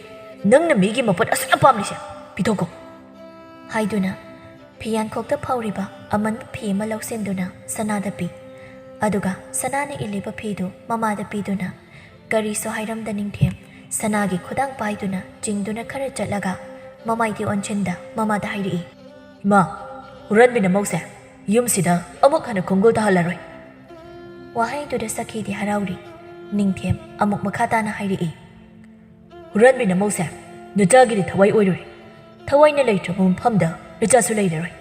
ꯅꯪꯅ ꯃꯤꯒꯤ ꯃꯄꯣꯠ ꯑꯁꯨꯛ ꯌꯥꯝ ꯄꯥꯝꯂꯤꯁꯦ? ꯄꯤꯊꯣꯛꯈꯣ꯫" ꯍꯥꯏꯗꯨꯅ ꯐꯤꯌꯥꯟꯈꯣꯛꯇ ꯐꯧꯔꯤꯕ ꯑꯃꯟꯕ ꯐꯤ ꯑꯃ ꯂꯧꯁꯤꯟꯗꯨꯅ ꯁꯅꯥꯗ ꯄꯤ꯫ ꯑꯗꯨꯒ ꯁꯅꯥꯅ ꯏꯜꯂꯤꯕ ꯐꯤꯗꯨ ꯃꯃꯥꯗ ꯄꯤꯗꯨꯅ, ꯀꯔꯤꯁꯨ ꯍꯥꯏꯔꯝꯗ ꯅꯤꯡꯊꯦꯝ ꯁꯅꯥꯒꯤ ꯈꯨꯗꯥꯡ ꯄꯥꯏꯗꯨꯅ ꯆꯤꯡꯗꯨꯅ ꯈꯔ ꯆꯠꯂꯒ ꯃꯃꯥꯏꯗꯤ ꯑꯣꯟꯁꯤꯟꯗ ꯃꯃꯥꯗ ꯍꯥꯏꯔꯛꯏ, "ꯏꯃꯥ, ꯍꯨꯔꯥꯟꯕꯤꯅ ꯃꯧꯁꯦ ꯌꯨꯝꯁꯤꯗ ꯑꯃꯨꯛ ꯍꯟꯅ ꯈꯣꯡꯒꯨꯜ ꯇꯥꯍꯜꯂꯔꯣꯏ꯫" ꯋꯥꯍꯩꯗꯨꯗ ꯁꯈꯤꯗꯤ ꯍꯔꯥꯎꯔꯤ꯫ ꯅꯤꯡꯊꯦꯝ ꯑꯃꯨꯛ ꯃꯈꯥ ꯇꯥꯅ ꯍꯥꯏꯔꯛꯏ, "ꯍꯨꯔꯥꯟꯕꯤꯅ ꯃꯧꯁꯦ ꯅꯆꯥꯒꯤꯗꯤ ꯊꯋꯥꯏ ꯑꯣꯏꯔꯣꯏ꯫ ꯊꯋꯥꯏꯅ ꯂꯩꯇ꯭ꯔꯕ ꯃꯐꯝꯗ ꯅꯆꯥꯁꯨ ꯂꯩꯔꯔꯣꯏ꯫"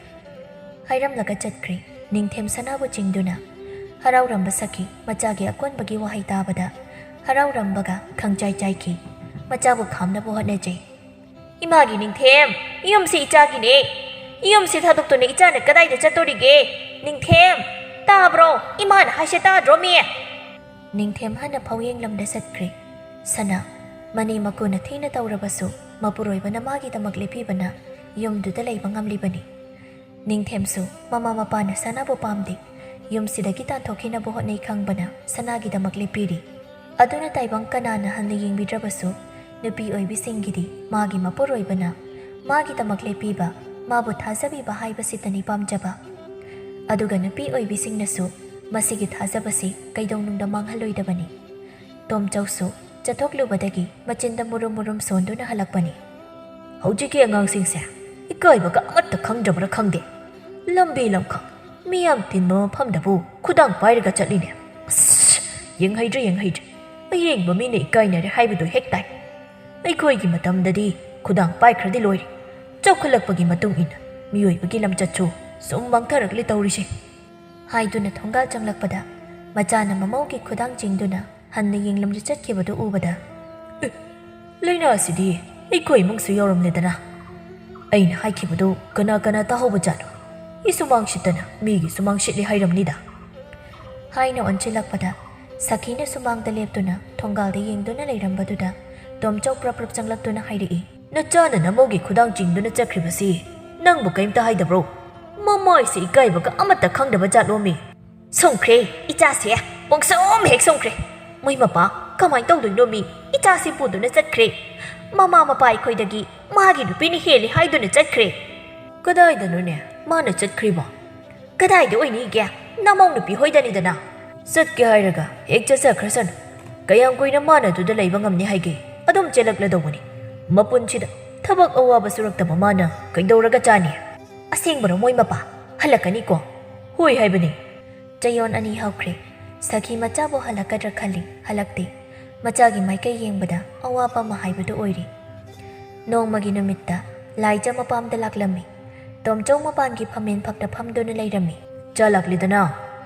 ꯍꯥꯏꯔꯝꯂꯒ ꯆꯠꯈ꯭ꯔꯦ꯫ ꯅꯤꯡꯊꯦꯝ ꯁꯅꯥꯕꯨ ꯆꯤꯡꯗꯨꯅ ꯍꯔꯥꯎꯔꯝꯕ ꯁꯈꯤ ꯃꯆꯥꯒꯤ ꯑꯀꯣꯟꯕꯒꯤ ꯋꯥꯍꯩ ꯇꯥꯕꯗ ꯍꯔꯥꯎꯔꯝꯕꯒ ꯈꯪꯆꯥꯏ ꯆꯥꯏꯈꯤ꯫ ꯃꯆꯥꯕꯨ ꯈꯥꯝꯅꯕ ꯍꯣꯠꯅꯖꯩ꯫ "ꯏꯃꯥꯒꯤ ꯅꯤꯡꯊꯦꯝ, ꯌꯨꯝꯁꯤ ꯏꯆꯥꯒꯤꯅꯦ꯫ ꯌꯨꯝꯁꯤ ꯊꯥꯗꯣꯛꯇꯨꯅ ꯏꯆꯥꯅ ꯀꯗꯥꯏꯗ ꯆꯠꯇꯣꯔꯤꯒꯦ? ꯅꯤꯡꯊꯦꯝ, ꯇꯥꯕ꯭ꯔꯣ? ꯏꯃꯥꯅ ꯍꯥꯏꯁꯦ ꯇꯥꯗ꯭ꯔꯣ ꯃꯤ?" ꯅꯤꯡꯊꯦꯝ ꯍꯟꯅ ꯐꯥꯎꯌꯦꯡꯂꯝꯗ ꯆꯠꯈ꯭ꯔꯦ꯫ ꯁꯅꯥ, ꯃꯅꯦꯝ ꯃꯀꯨꯅ ꯊꯤꯅ ꯇꯧꯔꯕꯁꯨ ꯃꯄꯨꯔꯣꯏꯕꯅ ꯃꯥꯒꯤꯗꯃꯛ ꯂꯦꯞꯄꯤꯕꯅ ꯌꯨꯝꯗꯨꯗ ꯂꯩꯕ ꯉꯝꯂꯤꯕꯅꯤ꯫ ꯅꯤꯡꯊꯦꯝꯁꯨ ꯃꯃꯥ ꯃꯄꯥꯅ ꯁꯅꯥꯕꯨ ꯄꯥꯝꯗꯦ, ꯌꯨꯝꯁꯤꯗꯒꯤ ꯇꯥꯟꯊꯣꯛꯈꯤꯅꯕ ꯍꯣꯠꯅꯩ ꯈꯪꯕꯅ ꯁꯅꯥꯒꯤꯗꯃꯛ ꯂꯦꯞꯄꯤꯔꯤ꯫ ꯑꯗꯨꯅ ꯇꯥꯏꯕꯪ ꯀꯅꯥꯅ ꯍꯟꯅ ꯌꯦꯡꯕꯤꯗ꯭ꯔꯕꯁꯨ ꯅꯨꯄꯤ ꯑꯣꯏꯕꯤꯁꯤꯡꯒꯤꯗꯤ ꯃꯥꯒꯤ ꯃꯄꯨꯔꯣꯏꯕꯅ ꯃꯥꯒꯤꯗꯃꯛ ꯂꯦꯞꯄꯤꯕ ꯃꯥꯕꯨ ꯊꯥꯖꯕꯤꯕ ꯍꯥꯏꯕꯁꯤꯇꯅꯤ ꯄꯥꯝꯖꯕ꯫ ꯑꯗꯨꯒ ꯅꯨꯄꯤ ꯑꯣꯏꯕꯤꯁꯤꯡꯅꯁꯨ ꯃꯁꯤꯒꯤ ꯊꯥꯖꯕꯁꯤ ꯀꯩꯗꯧꯅꯨꯡꯗ ꯃꯥꯡꯍꯜꯂꯣꯏꯗꯕꯅꯤ꯫ ꯇꯣꯝꯆꯧꯁꯨ ꯆꯠꯊꯣꯛꯂꯨꯕꯗꯒꯤ ꯃꯆꯤꯟꯗ ꯃꯨꯔꯨꯝ ꯃꯨꯔꯨꯝ ꯁꯣꯟꯗꯨꯅ ꯍꯜꯂꯛꯄꯅꯤ꯫ ꯍꯧꯖꯤꯛꯀꯤ ꯑꯉꯥꯡꯁꯤꯡꯁꯦ ꯏꯀꯥꯏꯕꯒ ꯑꯃꯠꯇ ꯈꯪꯗꯕ꯭ꯔꯥ ꯈꯪꯗꯦ꯫ ꯂꯝꯕꯤ ꯂꯝꯈꯥꯡ ꯃꯤꯌꯥꯝ ꯇꯤꯟꯕ ꯃꯐꯝꯗꯕꯨ ꯈꯨꯗꯥꯡ ꯄꯥꯏꯔꯒ ꯆꯠꯂꯤꯅꯦ꯫ ꯑꯁ, ꯌꯦꯡꯍꯩꯗ꯭ꯔꯦ, ꯌꯦꯡꯍꯩꯗ꯭ꯔꯦ꯫ ꯑꯌꯦꯡꯕ ꯃꯤꯅ ꯏꯀꯥꯏꯅꯔꯦ ꯍꯥꯏꯕꯗꯨ ꯍꯦꯛ ꯇꯥꯏ꯫ ꯑꯩꯈꯣꯏꯒꯤ ꯃꯇꯝꯗꯗꯤ ꯈꯨꯗꯥꯡ ꯄꯥꯏꯈ꯭ꯔꯗꯤ ꯂꯣꯏꯔꯦ꯫ ꯆꯥꯎꯈꯠꯂꯛꯄꯒꯤ ꯃꯇꯨꯡ ꯏꯟꯅ ꯃꯤꯑꯣꯏꯕꯒꯤ ꯂꯝꯆꯠꯁꯨ ꯁꯨꯝ ꯃꯥꯡꯊꯔꯛꯂꯦ ꯇꯧꯔꯤꯁꯦ꯫ ꯍꯥꯏꯗꯨꯅ ꯊꯣꯡꯒꯥꯜ ꯆꯪꯂꯛꯄꯗ ꯃꯆꯥꯅ ꯃꯃꯧꯒꯤ ꯈꯨꯗꯥꯡ ꯆꯤꯡꯗꯨꯅ ꯍꯟꯅ ꯌꯦꯡꯂꯝꯗ ꯆꯠꯈꯤꯕꯗꯨ ꯎꯕꯗ, "ꯑꯦ, ꯂꯥꯏꯅꯥ ꯑꯁꯤꯗꯤ ꯑꯩꯈꯣꯏ ꯏꯃꯨꯡꯁꯨ ꯌꯧꯔꯝꯂꯦꯗꯅ꯫ ꯑꯩꯅ ꯍꯥꯏꯈꯤꯕꯗꯨ ꯀꯅꯥ ꯀꯅꯥ ꯇꯥꯍꯧꯕ ꯖꯥꯠꯅꯣ? ꯏꯁꯨꯃꯥꯡ ꯁꯤꯠꯇꯅ ꯃꯤꯒꯤ ꯁꯨꯃꯥꯡ ꯁꯤꯠꯂꯤ ꯍꯥꯏꯔꯝꯅꯤꯗ"꯫ ꯍꯥꯏꯅ ꯑꯣꯟꯁꯤꯜꯂꯛꯄꯗ ꯁꯈꯤꯅ ꯁꯨꯃꯥꯡꯗ ꯂꯦꯞꯇꯨꯅ ꯊꯣꯡꯒꯥꯜꯗ ꯌꯦꯡꯗꯨꯅ ꯂꯩꯔꯝꯕꯗꯨꯗ ꯇꯣꯝꯆꯧ ꯄ꯭ꯔꯞ ꯄ꯭ꯔꯞ ꯆꯪꯂꯛꯇꯨꯅ ꯍꯥꯏꯔꯛꯏ, "ꯅꯆꯥꯅ ꯅꯃꯧꯒꯤ ꯈꯨꯗꯥꯡ ꯆꯤꯡꯗꯨꯅ ꯆꯠꯈ꯭ꯔꯤꯕꯁꯤ ꯅꯪꯕꯨ ꯀꯔꯤꯝꯇ ꯍꯥꯏꯗꯕ꯭ꯔꯣ? ꯃꯃꯥꯏꯁꯦ ꯏꯀꯥꯏꯕꯒ ꯑꯃꯠꯇ ꯈꯪꯗꯕ ꯖꯥꯠꯂꯣꯃꯤ?" "ꯁꯣꯡꯈ꯭ꯔꯦ, ꯏꯆꯥꯁꯦ ꯄꯣꯡꯁꯣꯝ ꯍꯦꯛ ꯁꯣꯡꯈ꯭ꯔꯦ꯫ ꯃꯣꯏ ꯃꯄꯥ ꯀꯃꯥꯏꯅ ꯇꯧꯗꯣꯏꯅꯣ ꯃꯤ? ꯏꯆꯥꯁꯤ ꯄꯨꯗꯨꯅ ꯆꯠꯈ꯭ꯔꯦ꯫ ꯃꯃꯥ ꯃꯄꯥ ꯑꯩꯈꯣꯏꯗꯒꯤ ꯃꯥꯒꯤ ꯅꯨꯄꯤꯅ ꯍꯦꯜꯂꯤ ꯍꯥꯏꯗꯨꯅ ꯆꯠꯈ꯭ꯔꯦ"꯫ "ꯀꯗꯥꯏꯗꯅꯣꯅꯦ ꯃꯥꯅ ꯆꯠꯈ꯭ꯔꯤꯕꯣ?" "ꯀꯗꯥꯏꯗ ꯑꯣꯏꯅꯤꯒꯦ? ꯅꯃꯧ ꯅꯨꯄꯤ ꯍꯣꯏꯗꯅꯤꯗꯅ"꯫ "ꯆꯠꯀꯦ ꯍꯥꯏꯔꯒ ꯍꯦꯛ ꯆꯠꯆꯈ꯭ꯔꯁꯅꯨ꯫ ꯀꯌꯥꯝ ꯀꯨꯏꯅ ꯃꯥꯅ ꯑꯗꯨꯗ ꯂꯩꯕ ꯉꯝꯅꯤ ꯍꯥꯏꯒꯦ? ꯑꯗꯨꯝ ꯆꯦꯜꯂꯛꯂꯗꯧꯕꯅꯤ꯫ ꯃꯄꯨꯟꯁꯤꯗ ꯊꯕꯛ ꯑꯋꯥꯕ ꯁꯨꯔꯛꯇꯕ ꯃꯥꯅ ꯀꯩꯗꯧꯔꯒ ꯆꯥꯅꯤ?" "ꯑꯁꯦꯡꯕꯔꯣ ꯃꯣꯏ ꯃꯄꯥ? ꯍꯜꯂꯛꯀꯅꯤꯀꯣ?" "ꯍꯣꯏ ꯍꯥꯏꯕꯅꯤ"꯫ ꯆꯌꯣꯜ ꯑꯅꯤ ꯍꯧꯈ꯭ꯔꯦ꯫ ꯁꯈꯤ ꯃꯆꯥꯕꯨ ꯍꯜꯂꯛꯀꯗ꯭ꯔꯥ ꯈꯜꯂꯤ, ꯍꯜꯂꯛꯇꯦ꯫ ꯃꯆꯥꯒꯤ ꯃꯥꯏꯀꯩ ꯌꯦꯡꯕꯗ ꯑꯋꯥꯕ ꯑꯃ ꯍꯥꯏꯕꯗꯨ ꯑꯣꯏꯔꯦ꯫ ꯅꯣꯡꯃꯒꯤ ꯅꯨꯃꯤꯠꯇ ꯂꯥꯏꯖ ꯃꯄꯥꯝꯗ ꯂꯥꯛꯂꯝꯃꯤ꯫ ꯇꯣꯝꯆꯧ ꯃꯄꯥꯟꯒꯤ ꯐꯝꯃꯦꯟ ꯐꯛꯇ ꯐꯝꯗꯨꯅ ꯂꯩꯔꯝꯃꯤ꯫ "ꯆꯥ ꯂꯥꯛꯂꯤꯗꯅ?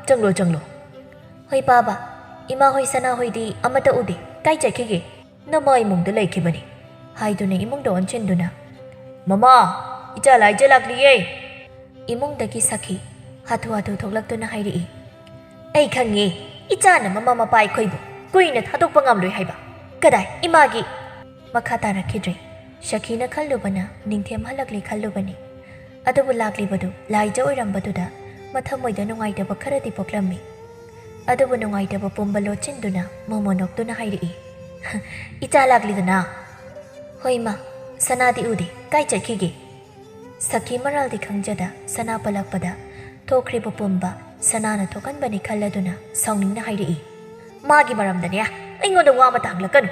ꯆꯪꯂꯣ, ꯆꯪꯂꯣ"꯫ "ꯍꯣꯏ ꯄꯥꯕ, ꯏꯃꯥ ꯍꯣꯏ ꯁꯅꯥ ꯍꯣꯏꯗꯤ ꯑꯃꯠꯇ ꯎꯗꯦ꯫ ꯀꯥꯏ ꯆꯠꯈꯤꯒꯦ?" "ꯅꯃꯥ ꯏꯃꯨꯡꯗ ꯂꯩꯈꯤꯕꯅꯤ"꯫ ꯍꯥꯏꯗꯨꯅ ꯏꯃꯨꯡꯗ ꯑꯣꯟꯁꯤꯟꯗꯨꯅ, "ꯃꯃꯥ, ꯏꯆꯥ ꯂꯥꯏꯖ ꯂꯥꯛꯂꯤꯌꯦ"꯫ ꯏꯃꯨꯡꯗꯒꯤ ꯁꯈꯤ ꯍꯥꯊꯨ ꯍꯥꯊꯨ ꯊꯣꯛꯂꯛꯇꯨꯅ ꯍꯥꯏꯔꯛꯏ, "ꯑꯩ ꯈꯪꯉꯦ, ꯏꯆꯥꯅ ꯃꯃꯥ ꯃꯄꯥ ꯑꯩꯈꯣꯏꯕꯨ ꯀꯨꯏꯅ ꯊꯥꯗꯣꯛꯄ ꯉꯝꯂꯣꯏ ꯍꯥꯏꯕ꯫ "ꯀꯗꯥꯏ ꯏꯃꯥꯒꯤ?" ꯃꯈꯥ ꯇꯥꯔꯛꯈꯤꯗ꯭ꯔꯦ꯫ ꯁꯈꯤꯅ ꯈꯜꯂꯨꯕꯅ ꯅꯤꯡꯊꯦꯝ ꯍꯜꯂꯛꯂꯦ ꯈꯜꯂꯨꯕꯅꯤ꯫ ꯑꯗꯨꯕꯨ ꯂꯥꯛꯂꯤꯕꯗꯨ ꯂꯥꯏꯖ ꯑꯣꯏꯔꯝꯕꯗꯨꯗ ꯃꯊꯃꯣꯏꯗ ꯅꯨꯡꯉꯥꯏꯇꯕ ꯈꯔꯗꯤ ꯄꯣꯛꯂꯝꯃꯤ꯫ ꯑꯗꯨꯕꯨ ꯅꯨꯡꯉꯥꯏꯇꯕ ꯄꯨꯝꯕ ꯂꯣꯠꯁꯤꯟꯗꯨꯅ ꯃꯣꯃꯣ ꯅꯣꯛꯇꯨꯅ ꯍꯥꯏꯔꯛꯏ, "ꯏꯆꯥ ꯂꯥꯛꯂꯤꯗꯅ?" "ꯍꯣꯏ ꯏꯃꯥ, ꯁꯅꯥꯗꯤ ꯎꯗꯦ, ꯀꯥꯏ ꯆꯠꯈꯤꯒꯦ?" ꯁꯈꯤ ꯃꯔꯥꯜꯗꯤ ꯈꯪꯖꯗ ꯁꯅꯥ ꯄꯜꯂꯛꯄꯗ ꯊꯣꯛꯈ꯭ꯔꯤꯕ ꯄꯨꯝꯕ ꯁꯅꯥꯅ ꯊꯣꯛꯍꯟꯕꯅꯤ ꯈꯜꯂꯗꯨꯅ ꯁꯥꯎꯅꯤꯡꯅ ꯍꯥꯏꯔꯛꯏ, "ꯃꯥꯒꯤ ꯃꯔꯝꯗꯅꯦ ꯑꯩꯉꯣꯟꯗ ꯋꯥ ꯑꯃꯇ ꯍꯪꯂꯛꯀꯅꯨ꯫"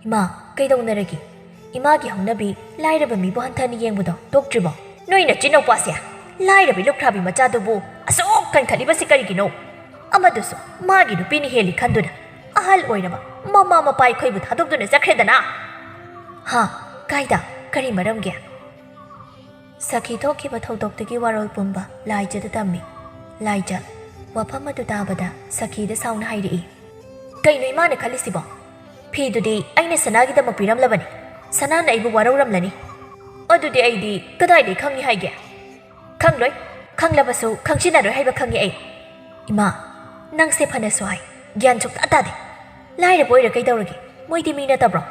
"ꯏꯃꯥ, ꯀꯩꯗꯧꯅꯔꯒꯦ? ꯏꯃꯥꯒꯤ ꯍꯧꯅꯕꯤ ꯂꯥꯏꯔꯕ ꯃꯤꯕꯨ ꯍꯟꯊꯅ ꯌꯦꯡꯕꯗꯣ ꯇꯣꯛꯇ꯭ꯔꯤꯕꯣ? ꯅꯣꯏ ꯅꯆꯤꯟꯅꯨꯄꯥꯁꯦ ꯂꯥꯏꯔꯕꯤ ꯂꯨꯈ꯭ꯔꯥꯕꯤ ꯃꯆꯥꯗꯨꯕꯨ ꯑꯁꯨꯛ ꯀꯟꯈꯠꯂꯤꯕꯁꯤ ꯀꯔꯤꯒꯤꯅꯣ? ꯑꯃꯗꯨꯁꯨ ꯃꯥꯒꯤ ꯅꯨꯄꯤꯅ ꯍꯦꯜꯂꯤ ꯈꯟꯗꯨꯅ ꯑꯍꯜ ꯑꯣꯏꯔꯕ ꯃꯃꯥ ꯃꯄꯥ ꯑꯩꯈꯣꯏꯕꯨ ꯊꯥꯗꯣꯛꯇꯨꯅ ꯆꯠꯈ꯭ꯔꯦꯗꯅ?" "ꯍꯥ? ꯀꯥꯏꯗ? ꯀꯔꯤ ꯃꯔꯝꯒꯤ?" ꯁꯈꯤ ꯊꯣꯛꯈꯤꯕ ꯊꯧꯗꯣꯛꯇꯨꯒꯤ ꯋꯥꯔꯣꯜ ꯄꯨꯝꯕ ꯂꯥꯏꯖꯗ ꯇꯝꯃꯤ꯫ ꯂꯥꯏꯖ, ꯋꯥꯐꯝ ꯑꯗꯨ ꯇꯥꯕꯗ ꯁꯈꯤꯗ ꯁꯥꯎꯅ ꯍꯥꯏꯔꯛꯏ, "ꯀꯩꯅꯣ ꯏꯃꯥꯅ ꯈꯜꯂꯤꯁꯤꯕꯣ? ꯐꯤꯗꯨꯗꯤ ꯑꯩꯅ ꯁꯅꯥꯒꯤꯗꯃꯛ ꯄꯤꯔꯝꯂꯕꯅꯤ꯫ ꯁꯅꯥꯅ ꯑꯩꯕꯨ ꯋꯥꯔꯧꯔꯝꯂꯅꯤ꯫ ꯑꯗꯨꯗꯤ ꯑꯩꯗꯤ ꯀꯗꯥꯏꯗꯒꯤ ꯈꯪꯉꯤ ꯍꯥꯏꯒꯦ? ꯈꯪꯂꯣꯏ, ꯈꯪꯂꯕꯁꯨ ꯈꯪꯁꯤꯟꯅꯔꯣꯏ ꯍꯥꯏꯕ ꯈꯪꯉꯤ ꯑꯩ꯫" "ꯏꯃꯥ, ꯅꯪꯁꯦ ꯐꯅꯁꯨ ꯍꯥꯏ, ꯒ꯭ꯌꯥꯟ ꯁꯨꯛꯇꯥ ꯇꯥꯗꯦ꯫ ꯂꯥꯏꯔꯕ ꯑꯣꯏꯔ ꯀꯩꯗꯧꯔꯒꯦ? ꯃꯣꯏꯗꯤ ꯃꯤ ꯅꯠꯇꯕ꯭ꯔꯣ?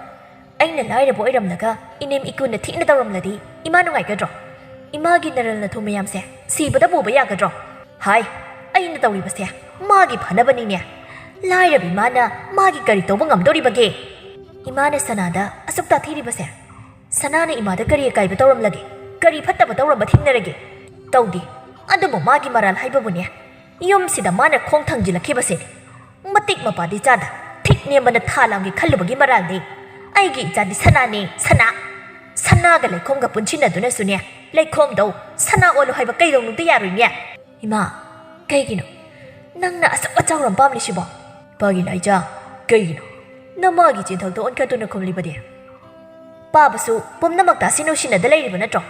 ꯑꯩꯅ ꯂꯥꯏꯔꯕ ꯑꯣꯏꯔꯝꯂꯒ ꯏꯅꯦꯝ ꯏꯀꯨꯅ ꯊꯤꯅ ꯇꯧꯔꯝꯂꯗꯤ ꯏꯃꯥ ꯅꯨꯡꯉꯥꯏꯒꯗ꯭ꯔꯣ? ꯏꯃꯥꯒꯤ ꯅꯔꯜ ꯅꯊꯨꯝ ꯃꯌꯥꯝꯁꯦ ꯁꯤꯕꯗ ꯄꯨꯕ ꯌꯥꯒꯗ꯭ꯔꯣ? ꯍꯥꯏ, ꯑꯩꯅ ꯇꯧꯔꯤꯕꯁꯦ ꯃꯥꯒꯤ ꯐꯅꯕꯅꯤꯅꯦ꯫ ꯂꯥꯏꯔꯕ ꯏꯃꯥꯅ ꯃꯥꯒꯤ ꯀꯔꯤ ꯇꯧꯕ ꯉꯝꯗꯧꯔꯤꯕꯒꯦ?" ꯏꯃꯥꯅ ꯁꯅꯥꯗ ꯑꯁꯨꯛ ꯇꯥꯊꯤꯔꯤꯕꯁꯦ ꯁꯅꯥꯅ ꯏꯃꯥꯗ ꯀꯔꯤ ꯑꯀꯥꯏꯕ ꯇꯧꯔꯝꯂꯒꯦ? ꯀꯔꯤ ꯐꯠꯇꯕ ꯇꯧꯔꯝꯕ ꯊꯦꯡꯅꯔꯒꯦ? ꯇꯧꯗꯦ꯫ ꯑꯗꯨꯕꯨ ꯃꯥꯒꯤ ꯃꯔꯥꯜ ꯍꯥꯏꯕꯕꯨꯅꯦ, ꯌꯨꯝꯁꯤꯗ ꯃꯥꯅ ꯈꯣꯡ ꯊꯥꯡꯖꯤꯜꯂꯛꯈꯤꯕꯁꯤꯅꯤ꯫ ꯃꯇꯤꯛ ꯃꯄꯥꯗꯤ ꯆꯥꯗ ꯊꯤꯛ ꯅꯦꯝꯕꯅ ꯊꯥ ꯂꯥꯝꯒꯦ ꯈꯜꯂꯨꯕꯒꯤ ꯃꯔꯥꯜꯅꯤ꯫ ꯑꯩꯒꯤ ꯏꯆꯥꯗꯤ ꯁꯅꯥꯅꯦ, ꯁꯅꯥ꯫ ꯁꯅꯥꯒ ꯂꯩꯈꯣꯝꯒ ꯄꯨꯟꯁꯤꯟꯅꯗꯨꯅꯁꯨꯅꯦ, ꯂꯩꯈꯣꯝꯗꯧ ꯁꯅꯥ ꯑꯣꯜꯂꯨ ꯍꯥꯏꯕ ꯀꯩꯗꯧꯅꯨꯡꯗ ꯌꯥꯔꯣꯏꯅꯦ꯫ ꯏꯃꯥ, ꯀꯩꯒꯤꯅꯣ ꯅꯪꯅ ꯑꯁꯨꯛ ꯑꯆꯧꯔꯝ ꯄꯥꯝꯂꯤꯁꯤꯕꯣ? ꯄꯥꯒꯤ ꯂꯥꯏꯖ, ꯀꯩꯒꯤꯅꯣ? ꯅꯃꯥꯒꯤ ꯆꯦꯟꯊꯧꯗ ꯑꯣꯟꯈꯠꯇꯨꯅ ꯈꯨꯝꯂꯤꯕꯗꯤ? ꯄꯥꯕꯁꯨ ꯄꯨꯝꯅꯃꯛꯇ ꯑꯁꯤ ꯅꯨꯡꯁꯤꯅꯗ ꯂꯩꯔꯤꯕ ꯅꯠꯇ꯭ꯔꯣ?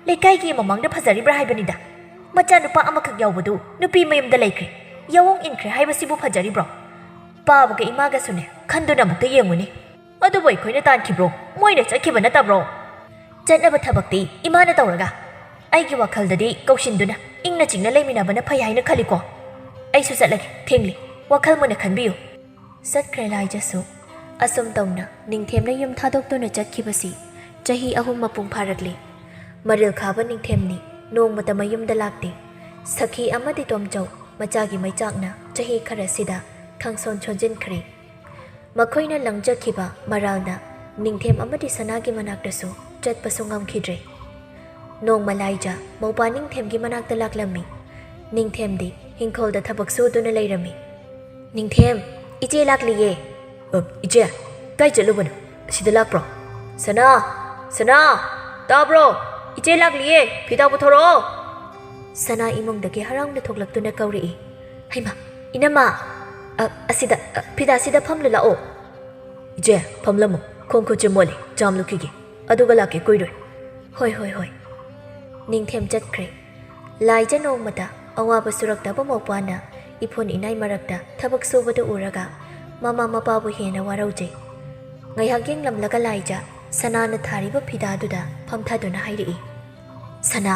ꯂꯩꯀꯥꯏꯒꯤ ꯃꯃꯥꯡꯗ ꯐꯖꯔꯤꯕ꯭ꯔꯥ ꯍꯥꯏꯕꯅꯤꯗ꯫ ꯃꯆꯥꯅꯨꯄꯥ ꯑꯃꯈꯛ ꯌꯥꯎꯕꯗꯨ ꯅꯨꯄꯤ ꯃꯌꯨꯝꯗ ꯂꯩꯈ꯭ꯔꯦ, ꯌꯥꯑꯣꯡ ꯏꯟꯈ꯭ꯔꯦ ꯍꯥꯏꯕꯁꯤꯕꯨ ꯐꯖꯔꯤꯕ꯭ꯔꯣ? ꯄꯥꯕꯒ ꯏꯃꯥꯒꯁꯨꯅꯦ, ꯈꯟꯗꯨꯅ ꯑꯃꯨꯛꯇ ꯌꯦꯡꯉꯨꯅꯦ꯫ ꯑꯗꯨꯕꯨ ꯑꯩꯈꯣꯏꯅ ꯇꯥꯟꯈꯤꯕ꯭ꯔꯣ? ꯃꯣꯏꯅ ꯆꯠꯈꯤꯕ ꯅꯠꯇꯕ꯭ꯔꯣ? ꯆꯠꯅꯕ ꯊꯕꯛꯇꯤ ꯏꯃꯥꯅ ꯇꯧꯔꯒ, ꯑꯩꯒꯤ ꯋꯥꯈꯜꯗꯗꯤ ꯀꯧꯁꯤꯟꯗꯨꯅ ꯏꯪꯅ ꯆꯤꯛꯅ ꯂꯩꯃꯤꯟꯅꯕꯅ ꯐꯩ ꯍꯥꯏꯅ ꯈꯜꯂꯤꯀꯣ꯫ ꯑꯩꯁꯨ ꯆꯠꯂꯒꯦ, ꯊꯦꯡꯂꯤ꯫ ꯋꯥꯈꯜ ꯃꯨꯟꯅ ꯈꯟꯕꯤꯌꯨ꯫ ꯆꯠꯈ꯭ꯔꯦ ꯂꯥꯏꯖꯁꯨ꯫ ꯑꯁꯨꯝ ꯇꯧꯅ ꯅꯤꯡꯊꯦꯝꯅ ꯌꯨꯝ ꯊꯥꯗꯣꯛꯇꯨꯅ ꯆꯠꯈꯤꯕꯁꯤ ꯆꯍꯤ ꯑꯍꯨꯝ ꯃꯄꯨꯡ ꯐꯥꯔꯛꯂꯤ꯫ ꯃꯔꯤꯜ ꯈꯥꯕ ꯅꯤꯡꯊꯦꯝꯅꯤ ꯅꯣꯡꯃꯇ ꯃꯌꯨꯝꯗ ꯂꯥꯛꯇꯦ꯫ ꯁꯈꯤ ꯑꯃꯗꯤ ꯇꯣꯝꯆꯧ ꯃꯆꯥꯒꯤ ꯃꯩꯆꯥꯛꯅ ꯆꯍꯤ ꯈꯔꯁꯤꯗ ꯈꯪꯁꯣꯟ ꯁꯣꯟꯖꯤꯟꯈ꯭ꯔꯦ꯫ ꯃꯈꯣꯏꯅ ꯂꯪꯖꯈꯤꯕ ꯃꯔꯥꯜꯅ ꯅꯤꯡꯊꯦꯝ ꯑꯃꯗꯤ ꯁꯅꯥꯒꯤ ꯃꯅꯥꯛꯇꯁꯨ ꯆꯠꯄꯁꯨ ꯉꯝꯈꯤꯗ꯭ꯔꯦ꯫ ꯅꯣꯡꯃ ꯂꯥꯏꯖ ꯃꯧꯄ꯭ꯋꯥ ꯅꯤꯡꯊꯦꯝꯒꯤ ꯃꯅꯥꯛꯇ ꯂꯥꯛꯂꯝꯃꯤ꯫ ꯅꯤꯡꯊꯦꯝꯗꯤ ꯍꯤꯡꯈꯣꯜꯗ ꯊꯕꯛ ꯁꯨꯗꯨꯅ ꯂꯩꯔꯝꯃꯤ꯫ "ꯅꯤꯡꯊꯦꯝ, ꯏꯆꯦ ꯂꯥꯛꯂꯤꯌꯦ!" "ꯑ, ꯏꯆꯦ, ꯀꯥꯏ ꯆꯠꯂꯨꯕꯅꯣ? ꯑꯁꯤꯗ ꯂꯥꯛꯄ꯭ꯔꯣ? ꯁꯅꯥ! ꯁꯅꯥ! ꯇꯥꯕ꯭ꯔꯣ? ꯏꯆꯦ ꯂꯥꯛꯂꯤꯌꯦ! ꯐꯤꯗꯥ ꯄꯨꯊꯣꯔꯛꯑꯣ!" ꯁꯅꯥ ꯏꯃꯨꯡꯗꯒꯤ ꯍꯔꯥꯎꯅ ꯊꯣꯛꯂꯛꯇꯨꯅ ꯀꯧꯔꯛꯏ꯫ "ꯍꯩꯃꯥ, ꯏꯅꯝꯃ! ꯑ, ꯑꯁꯤꯗ, ꯑ, ꯐꯤꯗꯥꯁꯤꯗ ꯐꯝꯂꯨ ꯂꯥꯛꯑꯣ!" "ꯏꯆꯦ, ꯐꯝꯂꯝꯃꯨ꯫ ꯈꯣꯡ ꯈꯨꯠꯁꯦ ꯃꯣꯠꯂꯤ, ꯆꯥꯝ ꯂꯨꯈꯤꯒꯦ꯫ ꯑꯗꯨꯒ ꯂꯥꯛꯀꯦ, ꯀꯨꯏꯔꯣꯏ꯫" "ꯍꯣꯏ, ꯍꯣꯏ, ꯍꯣꯏ꯫" ꯅꯤꯡꯊꯦꯝ ꯆꯠꯈ꯭ꯔꯦ꯫ ꯂꯥꯏꯖ ꯅꯣꯡꯃꯇ ꯑꯋꯥꯕ ꯁꯨꯔꯛꯇꯕ ꯃꯧꯄ꯭ꯋꯥꯅ ꯏꯐꯨꯟ ꯏꯅꯥꯏ ꯃꯔꯛꯇ ꯊꯕꯛ ꯁꯨꯕꯗꯨ ꯎꯔꯒ ꯃꯃꯥ ꯃꯄꯥꯕꯨ ꯍꯦꯟꯅ ꯋꯥꯔꯧꯖꯩ꯫ ꯉꯥꯏꯍꯥꯛ ꯌꯦꯡꯂꯝꯂꯒ ꯂꯥꯏꯖ ꯁꯅꯥꯅ ꯊꯥꯔꯤꯕ ꯐꯤꯗꯥꯗꯨꯗ ꯐꯝꯊꯗꯨꯅ ꯍꯥꯏꯔꯛꯏ, "ꯁꯅꯥ,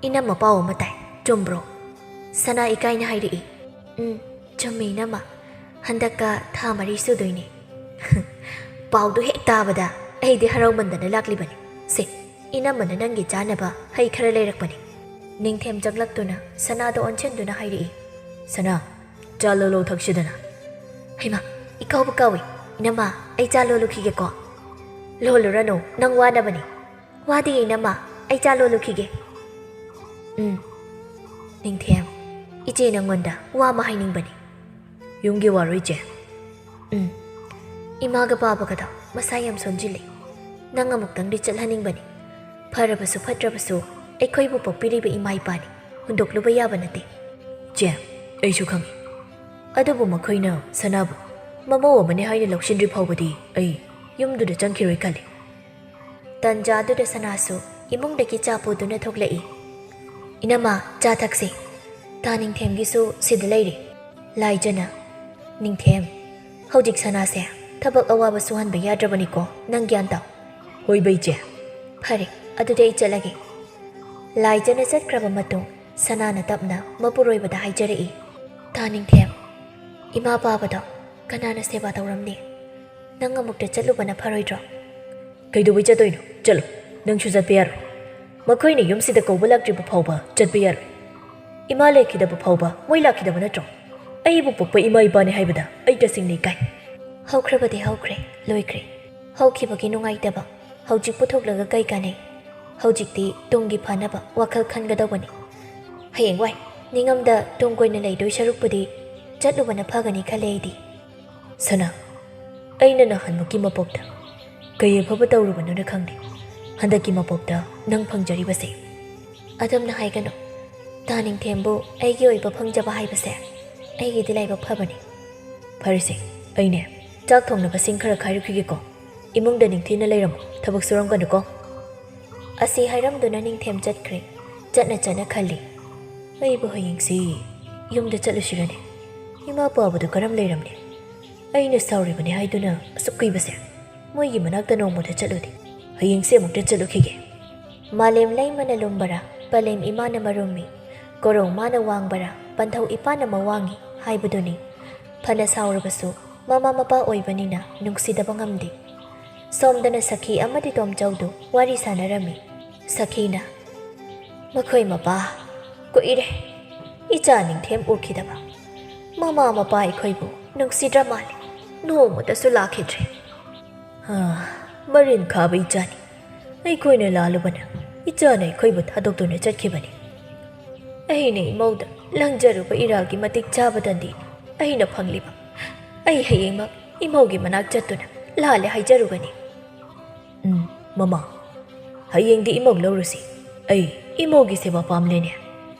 ꯏꯅꯝꯃ ꯄꯥꯎ ꯑꯃ ꯇꯥꯏ, ꯆꯨꯝꯕ꯭ꯔꯣ?" ꯁꯅꯥ ꯏꯀꯥꯏꯅ ꯍꯥꯏꯔꯛꯏ, "ꯎꯝ, ꯆꯨꯝꯃꯤ ꯏꯅꯝꯃ꯫ ꯍꯟꯗꯛꯀ ꯊꯥ ꯃꯔꯤ ꯁꯨꯗꯣꯏꯅꯦ꯫" "ꯄꯥꯎꯗꯨ ꯍꯦꯛ ꯇꯥꯕꯗ ꯑꯩꯗꯤ ꯍꯔꯥꯎꯃꯟꯗꯅ ꯂꯥꯛꯂꯤꯕꯅꯤ꯫ ꯁꯦ, ꯏꯅꯝꯃꯅ ꯅꯪꯒꯤ ꯆꯥꯅꯕ ꯍꯩ ꯈꯔ ꯂꯩꯔꯛꯄꯅꯤ꯫" ꯅꯤꯡꯊꯦꯝ ꯆꯪꯂꯛꯇꯨꯅ ꯁꯅꯥꯗ ꯑꯣꯟꯁꯤꯟꯗꯨꯅ ꯍꯥꯏꯔꯛꯏ, "ꯁꯅꯥ, ꯆꯥ ꯂꯣꯜꯂꯣ, ꯊꯛꯁꯤꯗꯅ꯫" "ꯍꯩꯃꯥ, ꯏꯀꯥꯎꯕꯨ ꯀꯥꯎꯏ꯫ ꯏꯅꯝꯃ, ꯑꯩ ꯆꯥ ꯂꯣꯜꯂꯨꯈꯤꯒꯦꯀꯣ꯫" "ꯂꯣꯜꯂꯨꯔꯅꯨ, ꯅꯪ ꯋꯥꯅꯕꯅꯤ꯫" "ꯋꯥꯗꯦ ꯏꯅꯝꯃ, ꯑꯩ ꯆꯥ ꯂꯣꯜꯂꯨꯈꯤꯒꯦ꯫" "ꯎꯝ, ꯅꯤꯡꯊꯦꯝ, ꯏꯆꯦ ꯅꯪꯉꯣꯟꯗ ꯋꯥ ꯑꯃ ꯍꯥꯏꯅꯤꯡꯕꯅꯤ꯫" "ꯌꯨꯝꯒꯤ ꯋꯥꯔꯣ, ꯏꯆꯦ?" "ꯎꯝ, ꯏꯃꯥꯒ ꯄꯥꯕꯒꯗꯣ ꯃꯁꯥ ꯌꯥꯝ ꯁꯣꯟꯖꯤꯜꯂꯤ꯫ ꯅꯪ ꯑꯃꯨꯛꯇꯪꯗꯤ ꯆꯠꯍꯟꯅꯤꯡꯕꯅꯤ꯫ ꯐꯔꯕꯁꯨ ꯐꯠꯇ꯭ꯔꯕꯁꯨ ꯑꯩꯈꯣꯏꯕꯨ ꯄꯣꯛꯄꯤꯔꯤꯕ ꯏꯃꯥ ꯏꯄꯥꯅꯤ, ꯍꯨꯟꯗꯣꯛꯂꯨꯕ ꯌꯥꯕ ꯅꯠꯇꯦ꯫" "ꯏꯆꯦ, ꯑꯩꯁꯨ ꯈꯪꯏ꯫ ꯑꯗꯨꯕꯨ ꯃꯈꯣꯏꯅ ꯁꯅꯥꯕꯨ ꯃꯃꯧ ꯑꯃꯅꯤ ꯍꯥꯏꯅ ꯂꯧꯁꯤꯟꯗ꯭ꯔꯤ ꯐꯥꯎꯕꯗꯤ ꯑꯩ ꯌꯨꯝꯗꯨꯗ ꯆꯪꯈꯤꯔꯣꯏ ꯈꯜꯂꯤ꯫" ꯇꯟꯖꯥꯗꯨꯗ ꯁꯅꯥꯁꯨ ꯏꯃꯨꯡꯗꯒꯤ ꯆꯥ ꯄꯨꯗꯨꯅ ꯊꯣꯛꯂꯛꯏ꯫ "ꯏꯅꯝꯃ, ꯆꯥ ꯊꯛꯁꯤ꯫ ꯇꯥ ꯅꯤꯡꯊꯦꯝꯒꯤꯁꯨ ꯁꯤꯗ ꯂꯩꯔꯤ꯫" ꯂꯥꯏꯖꯅ, "ꯅꯤꯡꯊꯦꯝ, ꯍꯧꯖꯤꯛ ꯁꯅꯥꯁꯦ ꯊꯕꯛ ꯑꯋꯥꯕ ꯁꯨꯍꯟꯕ ꯌꯥꯗ꯭ꯔꯕꯅꯤꯀꯣ, ꯅꯪ ꯒ꯭ꯌꯥꯟ ꯇꯥꯎ꯫" "ꯍꯣꯏꯕ, ꯏꯆꯦ꯫" "ꯐꯔꯦ, ꯑꯗꯨꯗꯤ ꯑꯩ ꯆꯠꯂꯒꯦ꯫" ꯂꯥꯏꯖꯅ ꯆꯠꯈ꯭ꯔꯕ ꯃꯇꯨꯡ ꯁꯅꯥꯅ ꯇꯞꯅ ꯃꯄꯨꯔꯣꯏꯕꯗ ꯍꯥꯏꯖꯔꯛꯏ, "ꯇꯥ ꯅꯤꯡꯊꯦꯝ, ꯏꯃꯥ ꯄꯥꯕꯗꯣ ꯀꯅꯥꯅ ꯁꯦꯕꯥ ꯇꯧꯔꯝꯅꯤ? ꯅꯪ ꯑꯃꯨꯛꯇ ꯆꯠꯂꯨꯕꯅ ꯐꯔꯣꯏꯗ꯭ꯔꯣ? ꯀꯩꯗꯧꯕꯩ ꯆꯠꯇꯣꯏꯅꯣ? ꯆꯠꯂꯣ, ꯅꯪꯁꯨ ꯆꯠꯄ ꯌꯥꯔꯣꯏ꯫ ꯃꯈꯣꯏꯅ ꯌꯨꯝꯁꯤꯗ ꯀꯧꯕ ꯂꯥꯛꯇ꯭ꯔꯤꯕ ꯐꯥꯎꯕ ꯆꯠꯄ ꯌꯥꯔꯣꯏ꯫ ꯏꯃꯥ ꯂꯩꯈꯤꯗꯕ ꯐꯥꯎꯕ ꯃꯣꯏ ꯂꯥꯛꯈꯤꯗꯕ ꯅꯠꯇ꯭ꯔꯣ? ꯑꯩꯕꯨ ꯄꯣꯛꯄ ꯏꯃꯥ ꯏꯄꯥꯅꯤ ꯍꯥꯏꯕꯗ ꯑꯩ ꯇꯁꯦꯡꯅ ꯏꯀꯥꯏ꯫ ꯍꯧꯈ꯭ꯔꯕꯗꯤ ꯍꯧꯈ꯭ꯔꯦ, ꯂꯣꯏꯈ꯭ꯔꯦ꯫ ꯍꯧꯈꯤꯕꯒꯤ ꯅꯨꯡꯉꯥꯏꯇꯕ ꯍꯧꯖꯤꯛ ꯄꯨꯊꯣꯛꯂꯒ ꯀꯩ ꯀꯥꯟꯅꯩ? ꯍꯧꯖꯤꯛꯇꯤ ꯇꯨꯡꯒꯤ ꯐꯅꯕ ꯋꯥꯈꯜ ꯈꯟꯒꯗꯧꯕꯅꯤ꯫ ꯍꯌꯦꯡꯋꯥꯏ ꯅꯤꯡꯉꯝꯗ ꯇꯨꯡ ꯀꯣꯏꯅ ꯂꯩꯗꯣꯏ ꯁꯔꯨꯛꯄꯨꯗꯤ ꯆꯠꯂꯨꯕꯅ ꯐꯒꯅꯤ ꯈꯜꯂꯦ ꯑꯩꯗꯤ꯫ ꯁꯅꯥ, ꯑꯩꯅ ꯅꯍꯥꯟꯃꯨꯛꯀꯤ ꯃꯄꯣꯛꯇ ꯀꯩ ꯑꯐꯕ ꯇꯧꯔꯨꯕꯅꯣꯅ ꯈꯪꯗꯦ, ꯍꯟꯗꯛꯀꯤ ꯃꯄꯣꯛꯇ ꯅꯪ ꯐꯪꯖꯔꯤꯕꯁꯦ꯫ ꯑꯗꯨꯝꯅ ꯍꯥꯏꯒꯅꯨ꯫ ꯇꯥ ꯅꯤꯡꯊꯦꯝꯕꯨ ꯑꯩꯒꯤ ꯑꯣꯏꯕ ꯐꯪꯖꯕ ꯍꯥꯏꯕꯁꯦ ꯑꯩꯒꯤꯗꯤ ꯂꯥꯏꯕꯛ ꯐꯕꯅꯤ꯫ ꯐꯔꯦꯁꯦ, ꯑꯩꯅꯦ ꯆꯥꯛ ꯊꯣꯡꯅꯕꯁꯤꯡ ꯈꯔ ꯈꯥꯏꯔꯨꯈꯤꯒꯦꯀꯣ꯫ ꯏꯃꯨꯡꯗ ꯅꯤꯡꯊꯤꯅ ꯂꯩꯔꯝꯃꯨ, ꯊꯕꯛ ꯁꯨꯔꯝꯒꯅꯨꯀꯣ꯫ ꯑꯁꯤ ꯍꯥꯏꯔꯝꯗꯨꯅ ꯅꯤꯡꯊꯦꯝ ꯆꯠꯈ꯭ꯔꯦ꯫ ꯆꯠꯅ ꯆꯠꯅ ꯈꯜꯂꯤ, "ꯑꯩꯕꯨ ꯍꯌꯦꯡꯁꯤ ꯌꯨꯝꯗ ꯆꯠꯂꯨꯁꯤꯔꯅꯦ? ꯏꯃꯥ ꯄꯥꯕꯗꯨ ꯀꯔꯝ ꯂꯩꯔꯝꯅꯤ? ꯑꯩꯅ ꯁꯥꯎꯔꯤꯕꯅꯤ ꯍꯥꯏꯗꯨꯅ ꯑꯁꯨꯛ ꯀꯨꯏꯕꯁꯦ? ꯃꯣꯏꯒꯤ ꯃꯅꯥꯛꯇ ꯅꯣꯡꯃꯗ ꯆꯠꯂꯨꯗꯦ꯫ ꯍꯌꯦꯡꯁꯦ ꯑꯃꯨꯛꯇ ꯆꯠꯂꯨꯈꯤꯒꯦ"꯫ ꯃꯥꯂꯦꯝ ꯂꯩꯃꯅ ꯂꯨꯝꯕꯔꯥ, ꯄꯂꯦꯝ ꯏꯃꯥꯅ ꯃꯔꯨꯝꯃꯤ, ꯀꯣꯔꯧ ꯃꯥꯅ ꯋꯥꯡꯕꯔꯥ, ꯄꯟꯊꯧ ꯏꯄꯥꯅ ꯃꯋꯥꯡꯉꯤ ꯍꯥꯏꯕꯗꯨꯅꯤ꯫ ꯐꯅ ꯁꯥꯎꯔꯕꯁꯨ ꯃꯃꯥ ꯃꯄꯥ ꯑꯣꯏꯕꯅꯤꯅ ꯅꯨꯡꯁꯤꯗꯕ ꯉꯝꯗꯦ꯫ ꯁꯣꯝꯗꯅ ꯁꯈꯤ ꯑꯃꯗꯤ ꯇꯣꯝꯆꯧꯗꯨ ꯋꯥꯔꯤ ꯁꯥꯟꯅꯔꯝꯃꯤ꯫ ꯁꯈꯤꯅ, "ꯃꯈꯣꯏ ꯃꯄꯥ ꯀꯨꯏꯔꯦ ꯏꯆꯥ ꯅꯤꯡꯊꯦꯝ ꯎꯈꯤꯗꯕ꯫ ꯃꯃꯥ ꯃꯄꯥ ꯑꯩꯈꯣꯏꯕꯨ ꯅꯨꯡꯁꯤꯗ꯭ꯔ ꯃꯥꯜꯂꯦ, ꯅꯣꯡꯃꯇꯁꯨ ꯂꯥꯛꯈꯤꯗ꯭ꯔꯦ꯫ ꯍꯥ, ꯃꯔꯤꯟ ꯈꯥꯕ ꯏꯆꯥꯅꯤ꯫ ꯑꯩꯈꯣꯏꯅ ꯂꯥꯜꯂꯨꯕꯅ ꯏꯆꯥꯅ ꯑꯩꯈꯣꯏꯕꯨ ꯊꯥꯗꯣꯛꯇꯨꯅ ꯆꯠꯈꯤꯕꯅꯤ꯫ ꯑꯩꯅ ꯏꯃꯧꯗ ꯂꯪꯖꯔꯨꯕ ꯏꯔꯥꯜꯒꯤ ꯃꯇꯤꯛ ꯆꯥꯕꯗꯅꯤ ꯑꯩꯅ ꯐꯪꯂꯤꯕ꯫ ꯑꯩ ꯍꯌꯦꯡꯃꯛ ꯏꯃꯧꯒꯤ ꯃꯅꯥꯛ ꯆꯠꯇꯨꯅ ꯂꯥꯜꯂꯦ ꯍꯥꯏꯖꯔꯨꯒꯅꯤ"꯫ "ꯎꯝ, ꯃꯃꯥ, ꯍꯌꯦꯡꯗꯤ ꯏꯃꯧ ꯂꯧꯔꯨꯁꯤ꯫ ꯑꯩ ꯏꯃꯧꯒꯤ ꯁꯦꯕꯥ ꯄꯥꯝꯂꯦꯅꯦ"꯫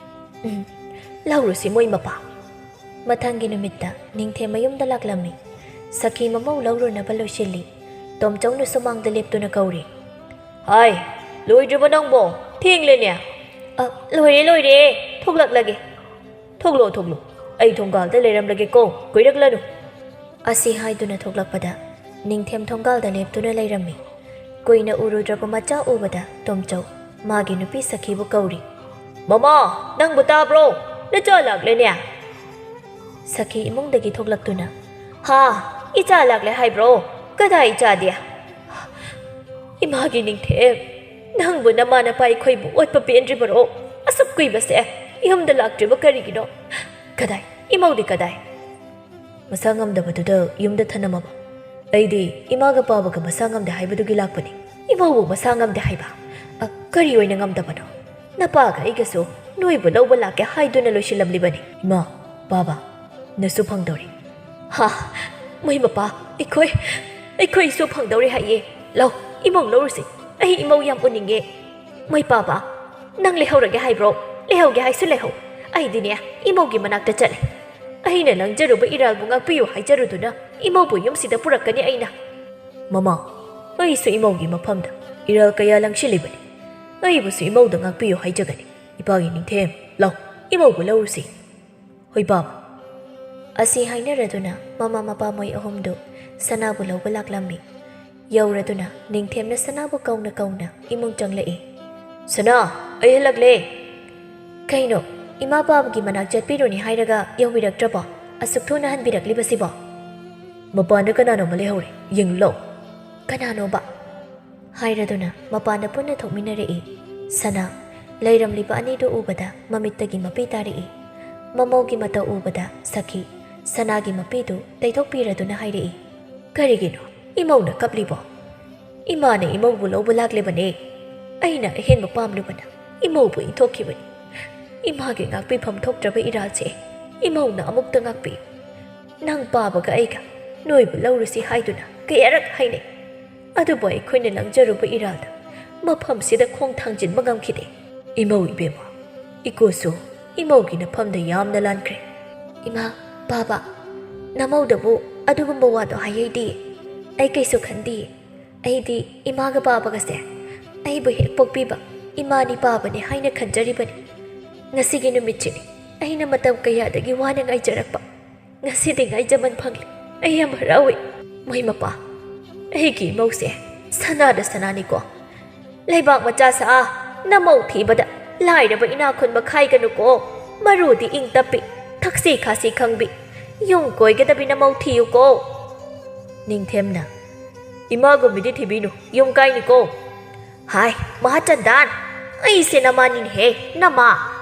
"ꯎꯝ, ꯂꯧꯔꯨꯁꯤ ꯃꯣꯏ ꯃꯄꯥ"꯫ ꯃꯊꯪꯒꯤ ꯅꯨꯃꯤꯠꯇ ꯅꯤꯡꯊꯦꯝ ꯃꯌꯨꯝꯗ ꯂꯥꯛꯂꯝꯃꯤ꯫ ꯁꯈꯤ ꯃꯃꯧ ꯂꯧꯔꯨꯅꯕ ꯂꯣꯏꯁꯤꯜꯂꯤ꯫ ꯇꯣꯝꯆꯧꯅ ꯁꯨꯃꯥꯡꯗ ꯂꯦꯞꯇꯨꯅ ꯀꯧꯔꯤ꯫ "ꯍꯥꯏ, ꯂꯣꯏꯗ꯭ꯔꯤꯕꯣ ꯅꯪꯕꯣ? ꯊꯦꯡꯂꯦꯅꯦ"꯫ "ꯑ, ꯂꯣꯏꯔꯦ, ꯂꯣꯏꯔꯦ, ꯊꯣꯛꯂꯛꯂꯒꯦ"꯫ "ꯊꯣꯛꯂꯣ, ꯊꯣꯛꯂꯣ, ꯑꯩ ꯊꯣꯡꯒꯥꯜꯗ ꯂꯩꯔꯝꯂꯒꯦꯀꯣ, ꯀꯨꯏꯔꯛꯂꯅꯨ"꯫ ꯑꯁꯤ ꯍꯥꯏꯗꯨꯅ ꯊꯣꯛꯂꯛꯄꯗ ꯅꯤꯡꯊꯦꯝ ꯊꯣꯡꯒꯥꯜꯗ ꯂꯦꯞꯇꯨꯅ ꯂꯩꯔꯝꯃꯤ꯫ ꯀꯨꯏꯅ ꯎꯔꯨꯗ꯭ꯔꯕ ꯃꯆꯥ ꯎꯕꯗ ꯇꯣꯝꯆꯧ ꯃꯥꯒꯤ ꯅꯨꯄꯤ ꯁꯈꯤꯕꯨ ꯀꯧꯔꯤ꯫ "ꯃꯃꯥ, ꯅꯪꯕꯨ ꯇꯥꯕ꯭ꯔꯣ? ꯅꯆꯥ ꯂꯥꯛꯂꯦꯅꯦ"꯫ ꯁꯈꯤ ꯏꯃꯨꯡꯗꯒꯤ ꯊꯣꯛꯂꯛꯇꯨꯅ, "ꯍꯥ, ꯏꯆꯥ ꯂꯥꯛꯂꯦ ꯍꯥꯏꯕ꯭ꯔꯣ? "ꯀꯗꯥꯏ ꯏꯆꯥꯗꯤ?" "ꯏꯃꯥꯒꯤ ꯅꯤꯡꯊꯦꯝ, ꯅꯪꯕꯨ ꯅꯃꯥ ꯅꯄꯥ ꯑꯩꯈꯣꯏꯕꯨ ꯑꯣꯠꯄ ꯄꯦꯟꯗ꯭ꯔꯤꯕꯔꯣ? ꯑꯁꯨꯛ ꯀꯨꯏꯕꯁꯦ ꯌꯨꯝꯗ ꯂꯥꯛꯇ꯭ꯔꯤꯕ ꯀꯔꯤꯒꯤꯅꯣ? ꯀꯗꯥꯏ? ꯏꯃꯧꯗꯤ ꯀꯗꯥꯏ?" "ꯃꯁꯥ ꯉꯝꯗꯕꯗꯨꯗ ꯌꯨꯝꯗ ꯊꯅꯝꯃꯕ꯫ ꯑꯩꯗꯤ ꯏꯃꯥꯒ ꯄꯥꯕꯒ ꯃꯁꯥ ꯉꯝꯗꯦ ꯍꯥꯏꯕꯗꯨꯒꯤ ꯂꯥꯛꯄꯅꯤ꯫" "ꯏꯃꯧꯕꯨ ꯃꯁꯥ ꯉꯝꯗꯦ ꯍꯥꯏꯕ? ꯑ, ꯀꯔꯤ ꯑꯣꯏꯅ ꯉꯝꯗꯕꯅꯣ? ꯅꯄꯥꯒ ꯑꯩꯒꯁꯨ ꯅꯣꯏꯕꯨ ꯂꯧꯕ ꯂꯥꯛꯀꯦ ꯍꯥꯏꯗꯨꯅ ꯂꯣꯏꯁꯤꯜꯂꯝꯂꯤꯕꯅꯤ꯫" "ꯏꯃꯥ, ꯄꯥꯕ, ꯅꯁꯨ ꯐꯪꯗꯧꯔꯦ꯫" "ꯍꯥ? ꯃꯣꯏ ꯃꯄꯥ, ꯑꯩꯈꯣꯏ, ꯑꯩꯈꯣꯏ ꯏꯁꯨ ꯐꯪꯗꯧꯔꯦ ꯍꯥꯏꯌꯦ꯫ ꯂꯧ, ꯏꯃꯧ ꯂꯧꯔꯨꯁꯤ꯫ ꯑꯩ ꯏꯃꯧ ꯌꯥꯝ ꯎꯅꯤꯡꯉꯦ꯫" "ꯃꯣꯏ ꯄꯥꯕ, ꯅꯪ ꯂꯩꯍꯧꯔꯒꯦ ꯍꯥꯏꯕ꯭ꯔꯣ? ꯂꯩꯍꯧꯒꯦ ꯍꯥꯏꯁꯨ ꯂꯩꯍꯧ꯫ ꯑꯩꯗꯤꯅꯦ, ꯏꯃꯧꯒꯤ ꯃꯅꯥꯛꯇ ꯆꯠꯂꯦ꯫ ꯑꯩꯅ ꯂꯪꯖꯔꯨꯕ ꯏꯔꯥꯜꯕꯨ ꯉꯥꯛꯄꯤꯌꯨ ꯍꯥꯏꯖꯔꯨꯗꯨꯅ ꯏꯃꯧꯕꯨ ꯌꯨꯝꯁꯤꯗ ꯄꯨꯔꯛꯀꯅꯤ ꯑꯩꯅ꯫" "ꯃꯃꯥ, ꯑꯩꯁꯨ ꯏꯃꯧꯒꯤ ꯃꯐꯝꯗ ꯏꯔꯥꯜ ꯀꯌꯥ ꯂꯪꯁꯤꯜꯂꯤꯕꯅꯤ꯫ ꯑꯩꯕꯨꯁꯨ ꯏꯃꯧꯗ ꯉꯥꯛꯄꯤꯌꯨ ꯍꯥꯏꯖꯒꯅꯤ꯫ ꯏꯄꯥꯒꯤ ꯅꯤꯡꯊꯦꯝ, ꯂꯥꯎ, ꯏꯃꯧꯕꯨ ꯂꯧꯔꯨꯁꯤ꯫" "ꯍꯣꯏ, ꯄꯥꯕ꯫" ꯑꯁꯤ ꯍꯥꯏꯅꯔꯗꯨꯅ ꯃꯃꯥ ꯃꯄꯥ ꯃꯣꯏ ꯑꯍꯨꯝꯗꯨ ꯁꯅꯥꯕꯨ ꯂꯧꯕ ꯂꯥꯛꯂꯝꯃꯤ꯫ ꯌꯧꯔꯗꯨꯅ ꯅꯤꯡꯊꯦꯝꯅ ꯁꯅꯥꯕꯨ ꯀꯧꯅ ꯀꯧꯅ ꯏꯃꯨꯡ ꯆꯪꯂꯛꯏ꯫ "ꯁꯅꯥ, ꯑꯩ ꯍꯜꯂꯛꯂꯦ꯫" "ꯀꯩꯅꯣ, ꯏꯃꯥ ꯄꯥꯕꯒꯤ ꯃꯅꯥꯛ ꯆꯠꯄꯤꯔꯨꯅꯤ ꯍꯥꯏꯔꯒ ꯌꯧꯕꯤꯔꯛꯇ꯭ꯔꯕꯣ? ꯑꯁꯨꯛ ꯊꯨꯅ ꯍꯟꯕꯤꯔꯛꯂꯤꯕꯁꯤꯕꯣ?" "ꯃꯄꯥꯟꯗ ꯀꯅꯥꯅꯣꯃ ꯂꯩꯍꯧꯔꯦ, ꯌꯦꯡꯂꯨ ꯂꯥꯎ꯫" "ꯀꯅꯥꯅꯣꯕ?" ꯍꯥꯏꯔꯗꯨꯅ ꯃꯄꯥꯟꯗ ꯄꯨꯟꯅ ꯊꯣꯛꯃꯤꯟꯅꯔꯛꯏ꯫ ꯁꯅꯥ, ꯂꯩꯔꯝꯂꯤꯕ ꯑꯅꯤꯗꯨ ꯎꯕꯗ ꯃꯃꯤꯠꯇꯒꯤ ꯃꯄꯤ ꯇꯥꯔꯛꯏ꯫ ꯃꯃꯧꯒꯤ ꯃꯇꯧ ꯎꯕꯗ ꯁꯈꯤ ꯁꯅꯥꯒꯤ ꯃꯄꯤꯗꯨ ꯇꯩꯊꯣꯛꯄꯤꯔꯗꯨꯅ ꯍꯥꯏꯔꯛꯏ, "ꯀꯔꯤꯒꯤꯅꯣ ꯏꯃꯧꯅ ꯀꯞꯂꯤꯕꯣ? ꯏꯃꯥꯅ ꯏꯃꯧꯕꯨ ꯂꯧꯕ ꯂꯥꯛꯂꯤꯕꯅꯦ꯫ ꯑꯩꯅ ꯑꯍꯦꯟꯕ ꯄꯥꯝꯂꯨꯕꯅ ꯏꯃꯧꯕꯨ ꯏꯟꯊꯣꯛꯈꯤꯕꯅꯤ꯫ ꯏꯃꯥꯒꯤ ꯉꯥꯛꯄꯤꯐꯝ ꯊꯣꯛꯇ꯭ꯔꯕ ꯏꯔꯥꯜꯁꯦ ꯏꯃꯧꯅ ꯑꯃꯨꯛꯇ ꯉꯥꯛꯄꯤꯌꯨ꯫ ꯅꯪ ꯄꯥꯕꯒ ꯑꯩꯒ ꯅꯣꯏꯕꯨ ꯂꯧꯔꯨꯁꯤ ꯍꯥꯏꯗꯨꯅ ꯀꯌꯥꯔꯛ ꯍꯥꯏꯅꯩ꯫ ꯑꯗꯨꯕꯨ ꯑꯩꯈꯣꯏꯅ ꯂꯪꯖꯔꯨꯕ ꯏꯔꯥꯜꯗ ꯃꯐꯝꯁꯤꯗ ꯈꯣꯡ ꯊꯥꯡꯖꯤꯟꯕ ꯉꯝꯈꯤꯗꯦ꯫ ꯏꯃꯧ ꯏꯕꯦꯝꯃ, ꯏꯀꯣꯁꯨ ꯏꯃꯧꯒꯤ ꯅꯐꯝꯗ ꯌꯥꯝꯅ ꯂꯥꯟꯈ꯭ꯔꯦ꯫" "ꯏꯃꯥ, ꯄꯥꯕ, ꯅꯃꯧꯗꯕꯨ ꯑꯗꯨꯒꯨꯝꯕ ꯋꯥꯗꯣ ꯍꯥꯏꯍꯩꯗꯦ꯫ ꯑꯩ ꯀꯩꯁꯨ ꯈꯟꯗꯦ꯫ ꯑꯩꯗꯤ ꯏꯃꯥꯒ ꯄꯥꯕꯒꯁꯦ ꯑꯩꯕꯨ ꯍꯦꯛ ꯄꯣꯛꯄꯤꯕ ꯏꯃꯥꯅꯤ ꯄꯥꯕꯅꯤ ꯍꯥꯏꯅ ꯈꯟꯖꯔꯤꯕꯅꯤ꯫ ꯉꯁꯤꯒꯤ ꯅꯨꯃꯤꯠꯁꯤꯅꯤ ꯑꯩꯅ ꯃꯇꯝ ꯀꯌꯥꯗꯒꯤ ꯋꯥꯅ ꯉꯥꯏꯖꯔꯛꯄ꯫ ꯉꯁꯤꯗꯤ ꯉꯥꯏꯖꯃꯟ ꯐꯪꯂꯦ꯫ ꯑꯩ ꯌꯥꯝ ꯍꯔꯥꯎꯏ꯫ ꯃꯣꯏ ꯃꯄꯥ, ꯑꯩꯒꯤ ꯏꯃꯧꯁꯦ ꯁꯅꯥꯗ ꯁꯅꯥꯅꯤꯀꯣ꯫ ꯂꯩꯕꯥꯛ ꯃꯆꯥ ꯁꯥ, ꯅꯃꯧ ꯊꯤꯕꯗ ꯂꯥꯏꯔꯕ ꯏꯅꯥꯛ ꯈꯨꯟꯕ ꯈꯥꯏꯒꯅꯨꯀꯣ꯫ ꯃꯔꯨꯗꯤ ꯏꯪ ꯇꯞꯄꯤ, ꯊꯛꯁꯤ ꯈꯥꯁꯤ ꯈꯪꯕꯤ, ꯌꯨꯝ ꯀꯣꯏꯒꯗꯕꯤ ꯅꯃꯧ ꯊꯤꯌꯨꯀꯣ꯫" ꯅꯤꯡꯊꯦꯝꯅ ꯏꯃꯥꯒꯨꯝꯕꯗꯤ ꯊꯤꯕꯤꯅꯨ, ꯌꯨꯝ ꯀꯥꯏꯅꯤꯀꯣ꯫ ꯍꯥꯏ, ꯃꯍꯥꯆꯟꯗꯥꯟ, ꯑꯩꯁꯦ ꯅꯃꯥꯅꯤꯅꯦꯍꯦ, ꯅꯃꯥ꯫